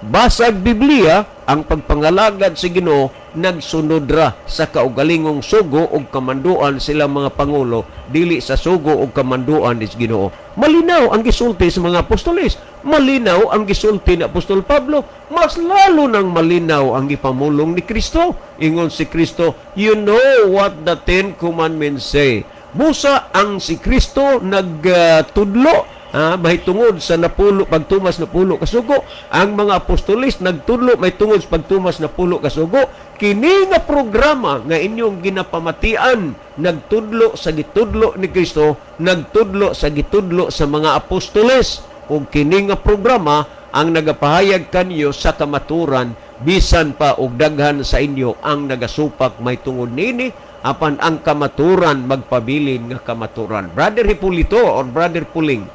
Basag Biblia, ang pagpangalagad sa Ginoo nagsunod ra sa kaugalingong sugo ug kamanduan sila mga pangulo, dili sa sugo ug kamanduan is Ginoo. Malinaw ang gisulti sa mga apostoles, malinaw ang gisulti ni Apostol Pablo, mas lalo nang malinaw ang gipamulong ni Kristo. Ingon si Kristo, "You know what the Ten Commandments say." Busa ang si Kristo nagtudlo mahitungod sa napulo, pagtumas 10 kasugo. Ang mga apostolis nagtudlo mahitungod sa pagtumas 10 kasugo. Kini nga programa nga inyong ginapamatian nagtudlo sa gitudlo ni Kristo, nagtudlo sa gitudlo sa mga apostoles, ug kini nga programa ang nagapahayag kanyo sa kamaturan, bisan pa og daghan sa inyo ang nagasupak mahitungod nini, apan ang kamaturan magpabilin nga kamaturan. Brother Hipolito or Brother Puling,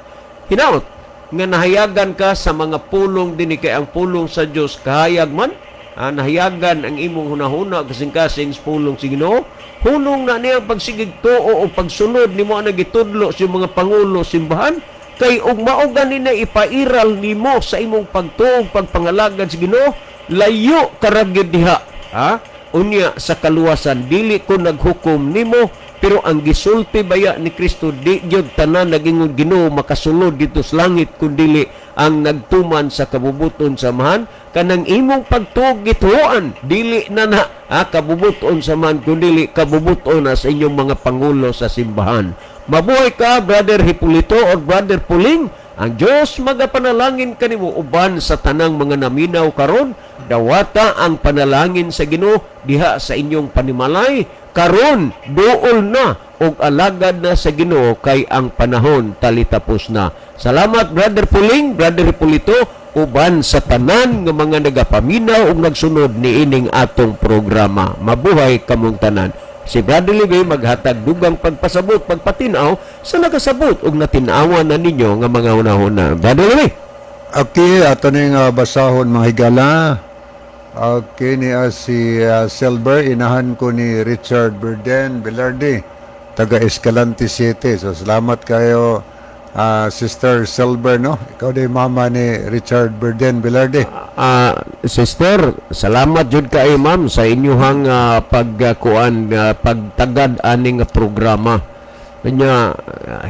hinaot nga nahayagan ka sa mga pulong dinhi, kay ang pulong sa Dios kahayag man. Nahayagan ang imong hunahuna kasing-kasing sa pulong sa Ginoo. Hunong na niya pagsigig tuo o pagsunod nimo ang nagitudlo sa mga pangulo simbahan, kay og mao gani na ipairal nimo sa imong pagtuo, pagpangalagad sa Ginoo, layo ka ra gyud diha, ha? Unya sa kaluwasan, dili ko naghukom nimo, pero ang gisulti baya ni Kristo, di gyud tanan nagingon Ginoo makasulod dito sa langit, kun dili ang nagtuman sa kabubuton sa Amahan. Kanang imong pagtuo gituoan, dili na na kabubuton sa Amahan, kun dili kabubuton na sa inyong mga pangulo sa simbahan. Mabuhay ka, Brother Hipolito or Brother Puling. Ang Diyos magapanalangin kanimo uban sa tanang mga naminaw karon. Dawata ang panalangin sa Ginoo diha sa inyong panimalay karon. Duol na og alagad na sa Ginoo, kay ang panahon talitapos na. Salamat, Brother Puling, Brother Hipolito, uban sa tanan nga mga nagapaminaw ug nagsunod niining atong programa. Mabuhay kamong tanan. Si Brother Libe maghatag dugang pagpasabot, pagpatinaw sa nakasabot ug natinawan na ninyo nga mga hunahuna. Brother Libe. Okay, ato ning basahon, mga higala. Okay, ni si Silver, inahan ko ni Richard Burden Velarde, taga Escalante City. So salamat kayo, Sister Silver, no? Ikaw din mama ni Richard Burden Velarde. Sister, salamat jud kay ma'am sa inyuhang pagkuan, pagtagad aning programa. Kanya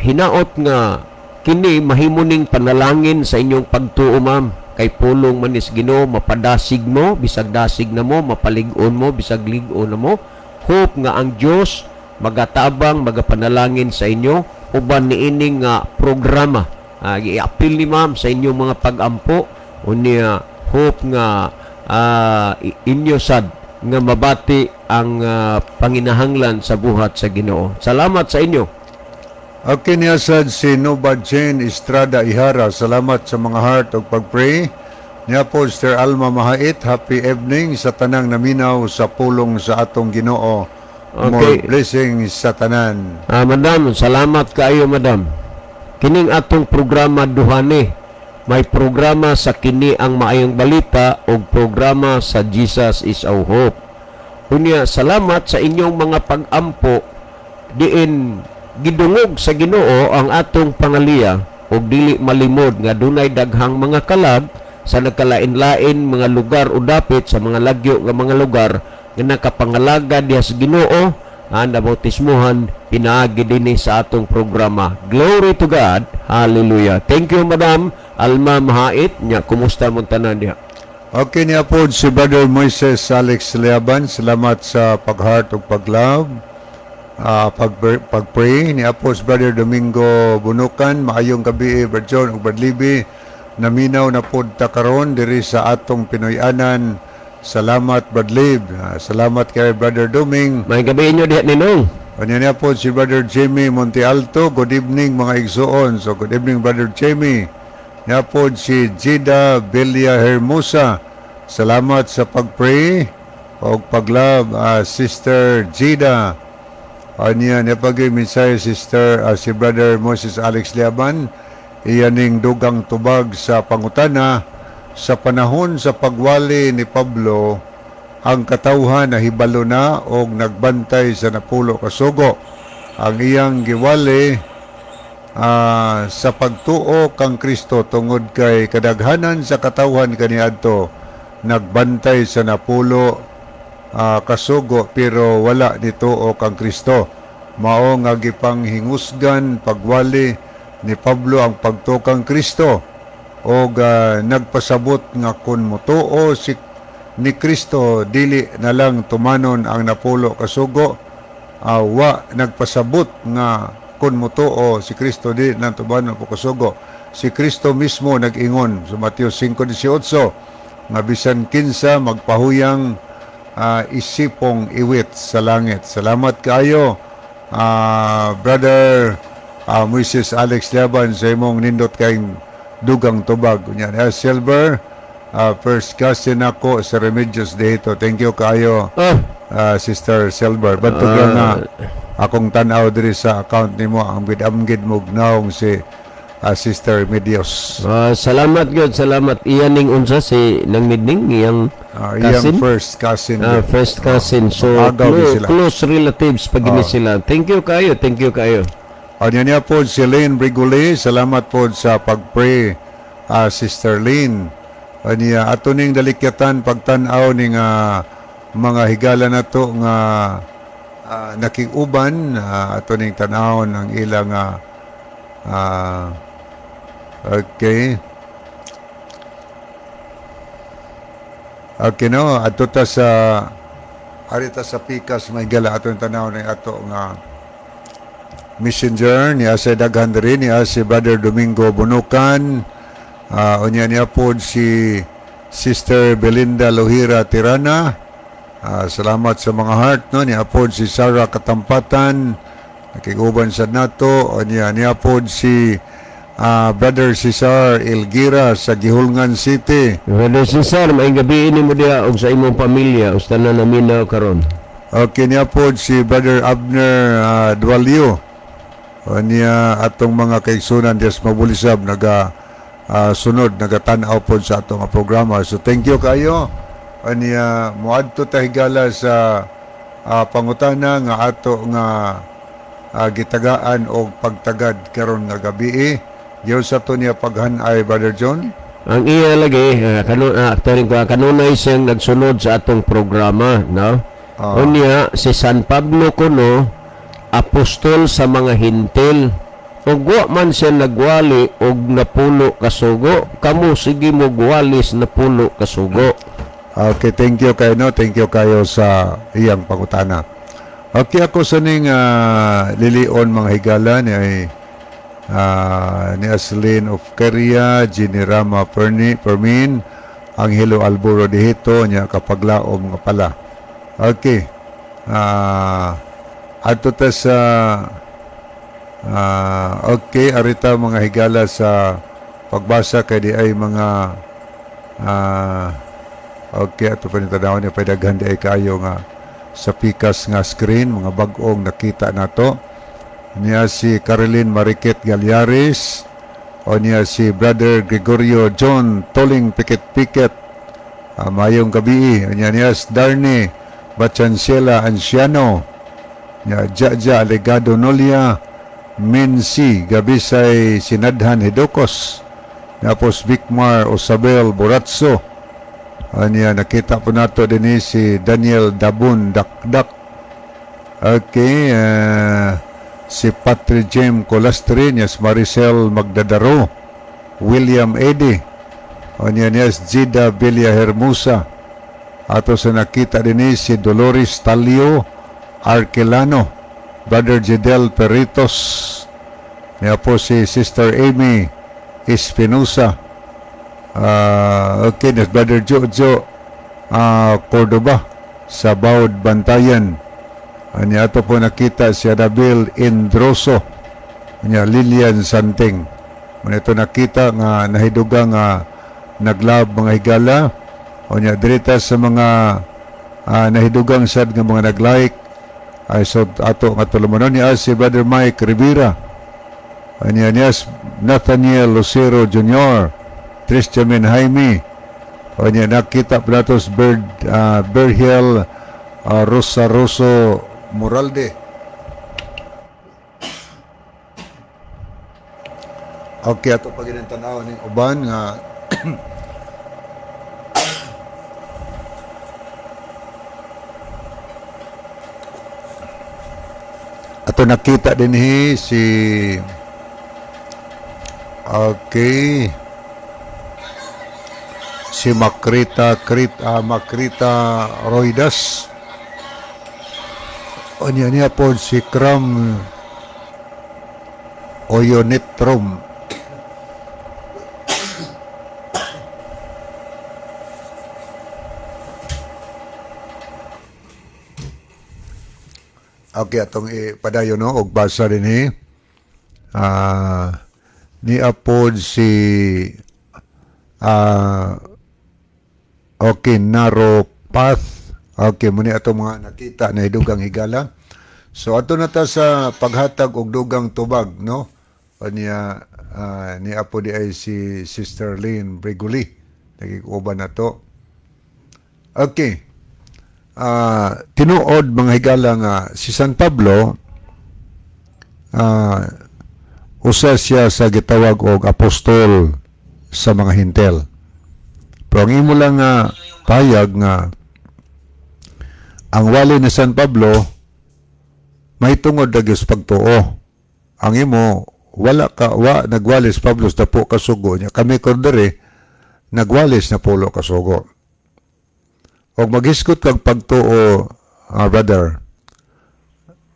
hinaot nga kini mahimo ning panalangin sa inyong pagtuo, ma'am, kay pulong man is Ginoo, mapadasig mo bisag dasig na mo, mapalig-on mo bisag lig-on na mo. Hope nga ang Dios magatabang, magapanalangin sa inyo uban niining nga programa. Giapil ni ma'am sa inyong mga pagampo. Unya hope nga inyo sad nga mabati ang panginahanglan sa buhat sa Ginoo. Salamat sa inyo. Okay, niya sad si Nova Jane Estrada Ihara. Salamat sa mga heart ug pag-pray. Niya po Sister Alma Mahait, happy evening sa tanang naminaw sa pulong sa atong Ginoo. More blessings sa tanan. Madam, salamat kaayo, madam. Kining atong programa duhani. May programa sa Kini ang Maayong Balita ug programa sa Jesus is Our Hope. Unya salamat sa inyong mga pag-ampo diin gidungog sa Ginoo ang atong pangaliya, ug dili malimod nga dunay daghang mga kalag sa nagkalain-lain mga lugar o dapit sa mga lagyo nga mga lugar nga nakapangalagad diha sa Ginoo, nabautismuhan pinaagi dinhi sa atong programa. Glory to God. Hallelujah. Thank you, Madam Alma Mahait. Nya kumusta mong tanan diha? Okay, niya po si Brother Moises Alex Liaban. Salamat sa pag-heart ug pag-love, pag-pray. Niya po si Brother Domingo Bunukan. Maayong gabi, Brother John ug Brother Libby. Naminaw na pod ta karon diri sa atong Pinoy-anan. Salamat, Brother Lib. Salamat kay Brother Doming. May gabi inyo diha, ninong. Kanya niya po si Brother Jimmy Montealto. Good evening, mga igsoon. So good evening, Brother Jimmy. Niya po si Gida Belia Hermosa. Salamat sa pag-pray o pag-love, Sister Gida. Anya niya pag mensahe, Sister, si Brother Moses Alex Liaban. Iyaning dugang tubag sa pangutana: sa panahon sa pagwali ni Pablo, ang katawhan nahibalo na og nagbantay sa 10 kasugo. Ang iyang giwali Sa pagtuo kang Kristo tungod kay kadaghanan sa katawhan kaniadto nagbantay sa napulo kasugo pero wala nituo kang Kristo. Mao nga gipanghingusgan pagwali ni Pablo ang pagtuo kang Kristo og nagpasabot nga kun motuo si ni Kristo dili na lang tumanon ang napulo kasugo. Wa nagpasabot nga kun motuo si Kristo dili na tumanon ang kasugo. Si Kristo mismo nag-ingon sa Mateo 5:18 nga bisan kinsa magpahuyang isipong iwit sa langit. Salamat kaayo, Brother Moises Alex Laban, sa imong nindot kayong dugang tubag. Unya Silver, first cousin ako sa Remedios dito. Thank you kaayo, Sister Silver. Bantog lang nga akong tan-aw diri sa account nimo ang amgid mo gnaong si Sister Remedios. Salamat gyud, salamat. Iyan ning unsa si nang midning iyang Iyang cousin? First cousin. First cousin. So Agaw sila. Close relatives pag gini sila. Thank you kayo, thank you kayo. Anya niya po si Lynn Briguli, salamat po sa pag-pray, Sister Lynn. Anya ato ning dalikyatan pagtan-aw ning mga higala nato nga nakiguban, ato ning tan-awon ang ilang okay. Okay no, adto ta sa arita sa pikas may gala ato ning tan-aw ning ato nga messenger niya sa daghan diri niya si Brother Domingo Bunukan, unya niya pod si Sister Belinda Lohira Tirana. Salamat sa mga heart no. Niya pod si Sarah Katampatan, nakiguban sa nato. Unya niya pod si Brother Cesar Elgira sa Gihulngan City. Brother Cesar, maayong gabi ini mo diha og sa imong pamilya usta na naminaw karon. Okay, niya pod si Brother Abner Dualio. Niya atong mga kaigsunan dias Mabulisab naga sunod nagatan-aw pod sa atong programa. So thank you kayo. Niya moadto ta higala sa pangutana nga ato nga gitagaan og pagtagad karon nga gabi. Diyon sa to niya paghan-ay, Brother John. Ang iya lagi kanunay siyang nagsunod sa atong programa, no? Unya si San Pablo kuno apostol sa mga Hintil. Ug wa man siya nagwali og napulo kasugo, kamo sige mo gwalis napulo kasugo. Okay, thank you kayo, no? Thank you kayo sa iyang pangutana. Okay, ako sa ning lilion mga higala ni ay ni Aslin of Korea, Ginirama Perni, Permin, Angelo Alburo Dihito, niya kapaglaom nga pala. Okay. Adto ta sa okay, arita mga higala sa pagbasa kay di ay mga okay, ato pa ni tanawon niya padaghan di ay kaayo nga sa pikas nga screen mga bag-ong nakita nato. Niya si Caroline Mariquet Galyares, o niya si Brother Gregorio John Toling Piket Piket, mayong gabi. Niya niya si Darny Bachancela Anciano, niya Jaja Alegado Nolia Minsi Gabisay Sinadhan Hidokos, tapos Vicmar Osabel Boratso. Niya nakita po nato din si Daniel Dabun Dakdak. Okay, si Patrick James Colastre, niya si Maricel Magdadaro, William Eddy, o niya niya si Gida Villa Hermosa. Ato sa nakita din si Dolores Talio Arquelano, Brother Jidel Peritos, niya po si Sister Amy Espinosa. Okay, niya Brother Jojo Cordoba sa Baud Bantayan. Niya ato po nakita si Adabel Indroso, niya Lilian Santing. Muna ito nakita nga nahiduga nga naglab mga higala. O niya dirita sa mga nahidugang sad nga mga nag-like ay so ato nga tulumanon niya si Brother Mike Rivera. Niya niya Nathaniel Lucero Jr., Tristiamin Jaime. O niya nakita Platos Bird Berhiel Rosa Rosso Moralde. Okay, ato pa gyud tan-aw ning uban nga ato nakita dinhi si, okay, si Makrita Krita, Makrita Roidas. Unya niya po si Kram Oyonetrom. Okay, atong ipadayon, no, og basa dinhi. Ni apod si okay, Narrow Path. Okay, muni atong mga nakita na dugang higala. So ato na ta sa paghatag og dugang tubag, no? Unya ni apo di ay si Sister Lynn Briguli. Nagikuban na to. Okay. Tinuod, mga higala, nga si San Pablo usa siya sa gitawag og apostol sa mga Hintel. Pero ang imo lang nga payag nga ang wali ni San Pablo mahitungod lagi sa pagtuo. Ang imo wala ka wa nagwalis Pablo sa napo kasugo niya. Kami kordere nagwalis napulo kasugo. Og maghisgot kag pagtuo, brother,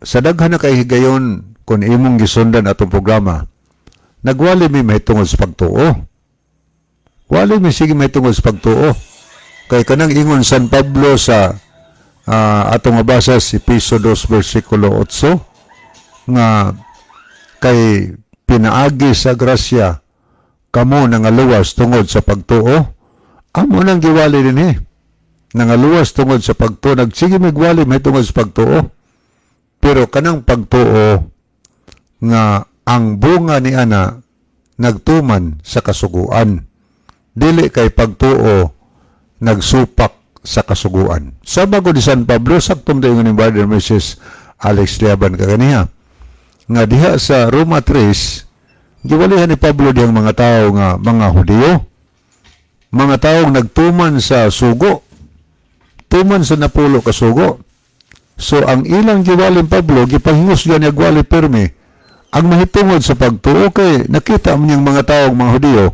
sa daghan na kay higayon kung imong gisundan atong programa, nagwali mi mahitungod sa pagtuo. Wali mi sige mahitungod sa pagtuo. Kay kanang ingon San Pablo sa atong mabasa si Episo 2 versikulo 8 nga kay pinaagi sa grasya kamo nangaluwas tungod sa pagtuo, amo nang giwali dinhi. Nangaluwas tungod sa pagtuo, nagsige migwali mahitungod sa pagtuo. Pero kanang pagtuo nga ang bunga ni ana nagtuman sa kasuguan. Dili kay pagtuo nagsupak sa kasuguan. Sa bago ni San Pablo, saktong tayo ni Brother Mrs. Alex Liaban kaganiha, nga diha sa Roma 3, giwalihan ni Pablo diyang mga tao nga mga Hudiyo, mga taong nagtuman sa sugo, tuman sa napulo kasugo. So ang ilang giwalin Pablo, gipanghus niya gwali permi ang mahitungod sa pagtuo kay nakita mo niyang mga taong mga Hudiyo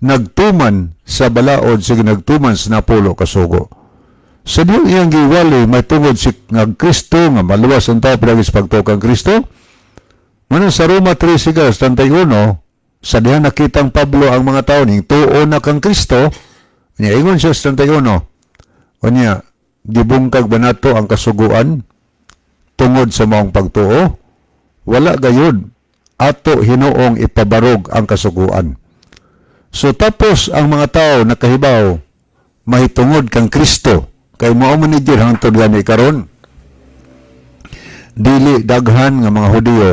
nagtuman sa balaod, sige nagtuman sa napulo kasugo. Sa diyang iyang giwali mahitungod si nga Kristo nga maluwas ang tao pinagi sa pagtuo kang Kristo. Manang sa Roma 3:31, sa diha nakitang Pablo ang mga tao ning tuo na kang Kristo, niya ingon siya sa 31, unya gibungkag ba nato ang kasuguan tungod sa maong pagtuo? Wala gayud, ato hinuong ipabarog ang kasuguan. So tapos ang mga tao nakahibaw mahitungod kang Kristo, kay mao man ni gyud hangtod gani karon. Dili daghan nga mga Hudiyo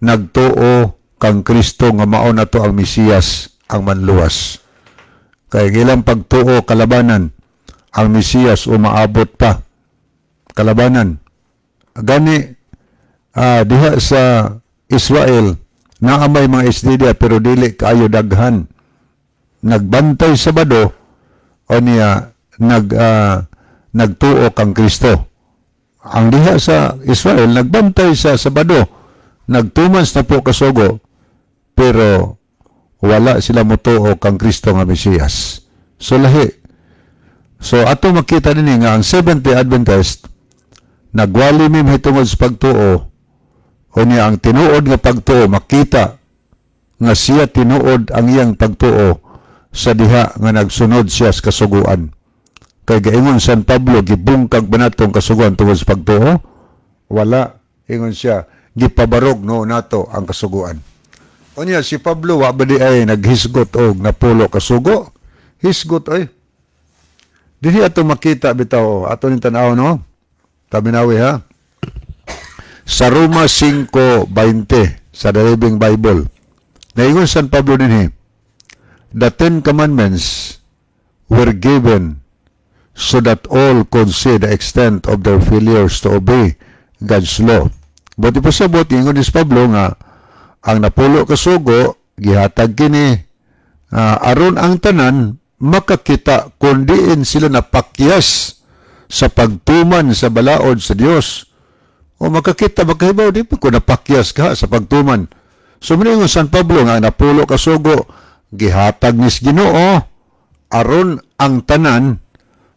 nagtuo kang Kristo nga mao nato ang Mesiyas, ang manluwas. Kay ilang pagtuo kalabanan, ang Mesiyas umaabot pa. Kalabanan. Gani diha sa Israel naa may mga isdidia pero dili kaayo daghan. Nagbantay sa Sabado o niya nagtuo kang Kristo. Ang diha sa Israel nagbantay sa Sabado, nagtuman sa napo kasugo, pero wala sila motuo kang Kristo nga Mesiyas. So lahi. So ato makita dinhi nga ang Seventh-day Adventist nagwali mi mahitungod sa pagtuo, o niya ang tinuod nga pagtuo makita nga siya tinuod ang iyang pagtuo sa diha nga nagsunod siya sa kasuguan. Kay gaingon San Pablo, gibungkag ba natong kasuguan tungod sa pagtuo? Wala. Ingon siya, gipabarog no nato ang kasuguan. O niya si Pablo wa ba di ay naghisgot og napulo kasugo? Hisgot ay. Dinhi ato makita bitaw, ato ning tan-aw, no? Taminawi ha. Sa Roma 5:20 sa The Living Bible. Naingon San Pablo dinhi, the Ten Commandments were given so that all could see the extent of their failures to obey God's law. Buti pa sabot, ingon ni Pablo nga ang napulo kasugo Gihatag kini aron ang tanan makakita kung diin sila napakyas sa pagtuman sa balaod sa Dios. O makakita, makahibaw, di pa kung napakyas ka sa pagtuman. So, muna San Pablo nga napulo kasugo, gihatag nis Ginoo aron ang tanan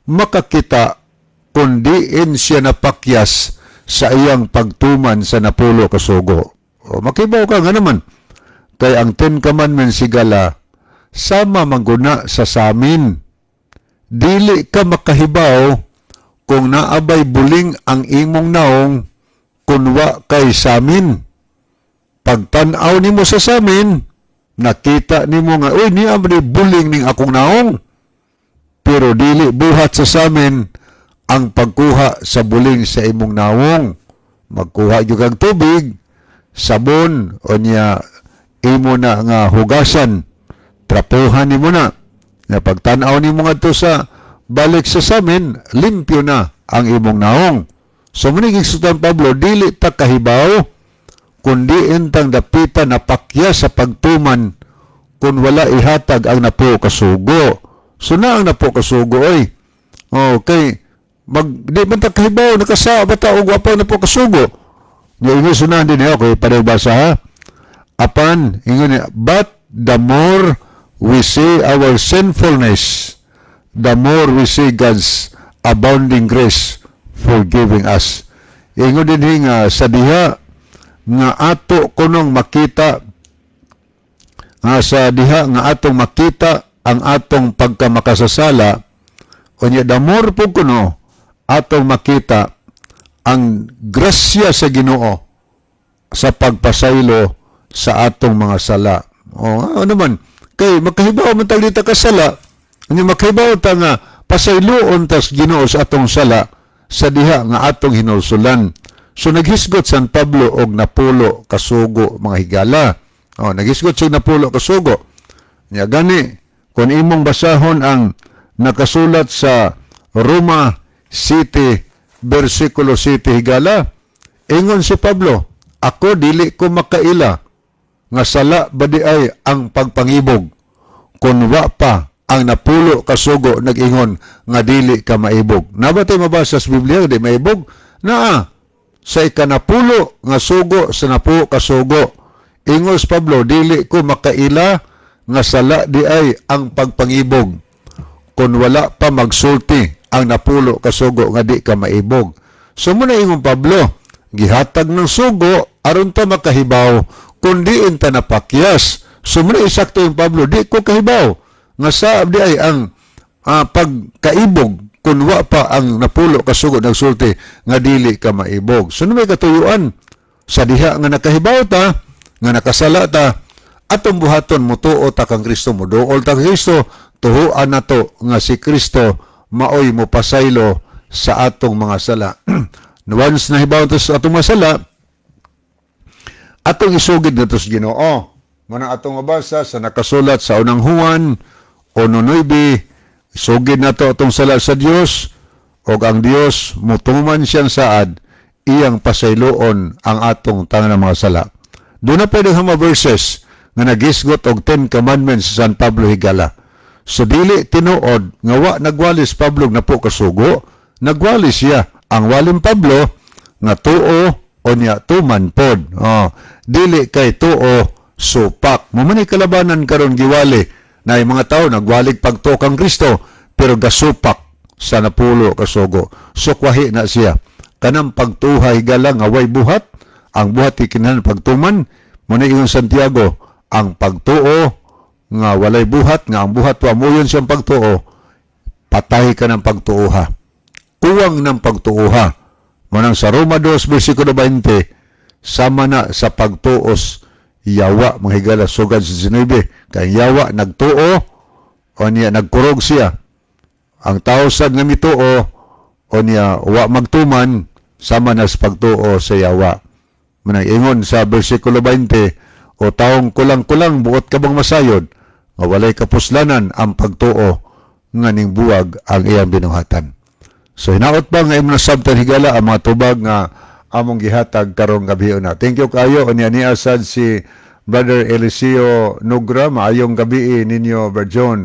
makakita kung diin siya napakyas sa iyang pagtuman sa napulo kasugo. O makibaw ka nga naman, kay ang 10 Commandments, higala, sama mangguna sa samin. Dili ka makahibaw kung naabay buling ang imong naong kun wa kay samin. Pagtan-aw nimo sa samin, nakita nimo nga, "Uy, niya man buling ning akong naong." Pero dili buhat sa samin ang pagkuha sa buling sa imong nawong. Magkuha gyud kag tubig, sabon, o niya imo na nga hugasan, trapuhan nimo na. Nga pagtan-aw nimo ngadto sa balik sa samin, limpyo na ang imong naong. So mao ni San Pablo, dili ta kahibaw kundi intang dapita napakya sa pagtuman kung wala ihatag ang napulo kasugo. So na ang napulo kasugo oy. Okay. Di man ta kahibaw nakasa ba ta og wa pa napulo kasugo. Nya ingon sunahan din okay pareho basa ha. Apan ingon niya, "But the more we see our sinfulness, the more we see God's abounding grace forgiving us." Ingon din nga sa diha nga ato kunong makita, nga sa diha nga atong makita ang atong pagkamakasasala, unya the more po kuno atong makita ang grasya sa Ginoo sa pagpasaylo sa atong mga sala. O, ano man, kay makahibaw man tag dita kasala, unya makahibaw ta nga pasayloon tas Ginoo sa atong sala sa diha nga atong hinulsulan. So naghisgot San Pablo og napulo kasugo, mga higala. O, naghisgot siya napulo kasugo. Nya gani kung imong basahon ang nakasulat sa Roma 7 versikulo 7, higala, ingon si Pablo, "Ako dili ko makaila nga sala ba di ay ang pagpangibog kung wa pa ang napulo kasugo nag-ingon nga dili ka maibog." Naa ba tay mabasa sa Biblia di maibog? Naa sa ikanapulo nga sugo sa napulo kasugo. Ingon si Pablo, "Dili ko makaila nga sala di ay ang pagpangibog kung wala pa magsulti ang napulo kasugo nga di ka maibog." So mao na ingon Pablo, gihatag ng sugo aron ta makahibaw kung diin ta napakyas. So mao na isakto yung Pablo, di ko kahibaw nga sa di ay ang pagkaibog kung wa pa ang napulo kasugo nagsulti nga dili ka maibog. So may katuyuan sa diha nga nakahibaw ta nga nakasala ta, atong buhaton mutuo ta kang Kristo, muduol ta kang Kristo, tuhuan nato nga si Kristo maoy mopasaylo sa atong mga sala. Once nahibaw ta sa atong mga sala, atong isugid nato sa Ginoo. Mao atong mabasa sa nakasulat sa Unang Juan 1:9, isugid nato atong sala sa Dios ug ang Dios mutuman siyang saad, iyang pasayloon ang atong tanang mga sala. Doon na pwede mga verses nga nagisgot og 10 Commandments sa San Pablo, higala. So dili tinuod nga wa nagwalis Pablo na napulo kasugo, nagwali siya. Ang walim Pablo nga tuo o niya tuman pod. Oh, dili kay tuo supak. Mao man kalabanan karon, giwali na yung mga tao nagwalig pagtuo kang Kristo pero gasupak sa napulo kasugo. So kwahi na siya. Kanang pagtuhay gala nga way buhat, ang buhat ikinahanglan pagtuman, mao na ingon Santiago, ang pagtuo nga walay buhat, nga ang buhat wa moyon siyang pagtuo, patay ka ng pagtuoha. Kuwang ng pagtuoha. Mao nang sa Roma 2, versikulo 20, sama na sa pagtuos yawa, mga higala, sugad sa 19. Kay yawa nagtuo, o niya nagkurog siya. Ang tao sad nga mituo, o niya wa magtuman, sama na sa pagtuo sa yawa. Mao nang ingon sa versikulo 20, "O taong kulang-kulang, buot ka bang masayod nga walay kapuslanan ang pagtuo nga ning buwag ang iyang binuhatan?" So hinaot ba nga imo nasabtan, higala, ang mga tubag nga among gihatag karong gabi na. Thank you kayo unya niya sad si Brother Eliseo Nugra. Maayong gabi ninyo, Brother John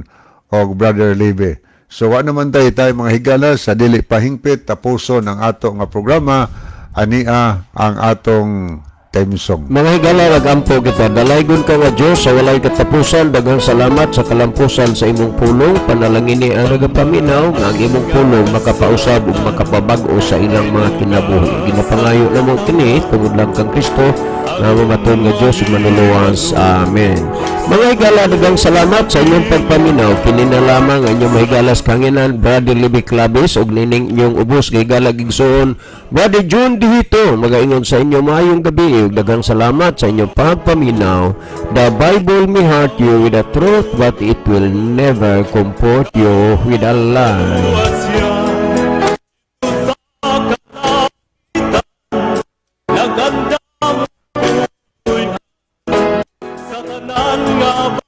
o Brother Libe. So wa naman tayo tayo, mga higala, sa dili pahingpit tapuson ang ato nga programa. Ania ang atong theme song. Mga higala, magampo kita. Dalaygon ka nga Diyos sa walay katapusan, daghang salamat sa kalampusan sa imong pulong. Panalangini ang nagapaminaw nga ang imong pulong makapausab ug makapabag-o sa ilang mga kinabuhi. Ginapangayo namo kini tungod lang kang Kristo nga mamatun nga Diyos ug manluluwas. Amen. Mga higala, daghang salamat sa inyong pagpaminaw. Kini na lamang ang inyong mahigala sa kahanginan, Brother Libby Claves, ug nining inyong ubos nga higala gigsoon, Brother June Dihito, magaingon sa inyo maayong gabi ug daghang salamat sa inyong pagpaminaw. The Bible may hurt you with the truth, but it will never comfort you with a lie. Asya sa kalapitan nagandam sa tanan nga.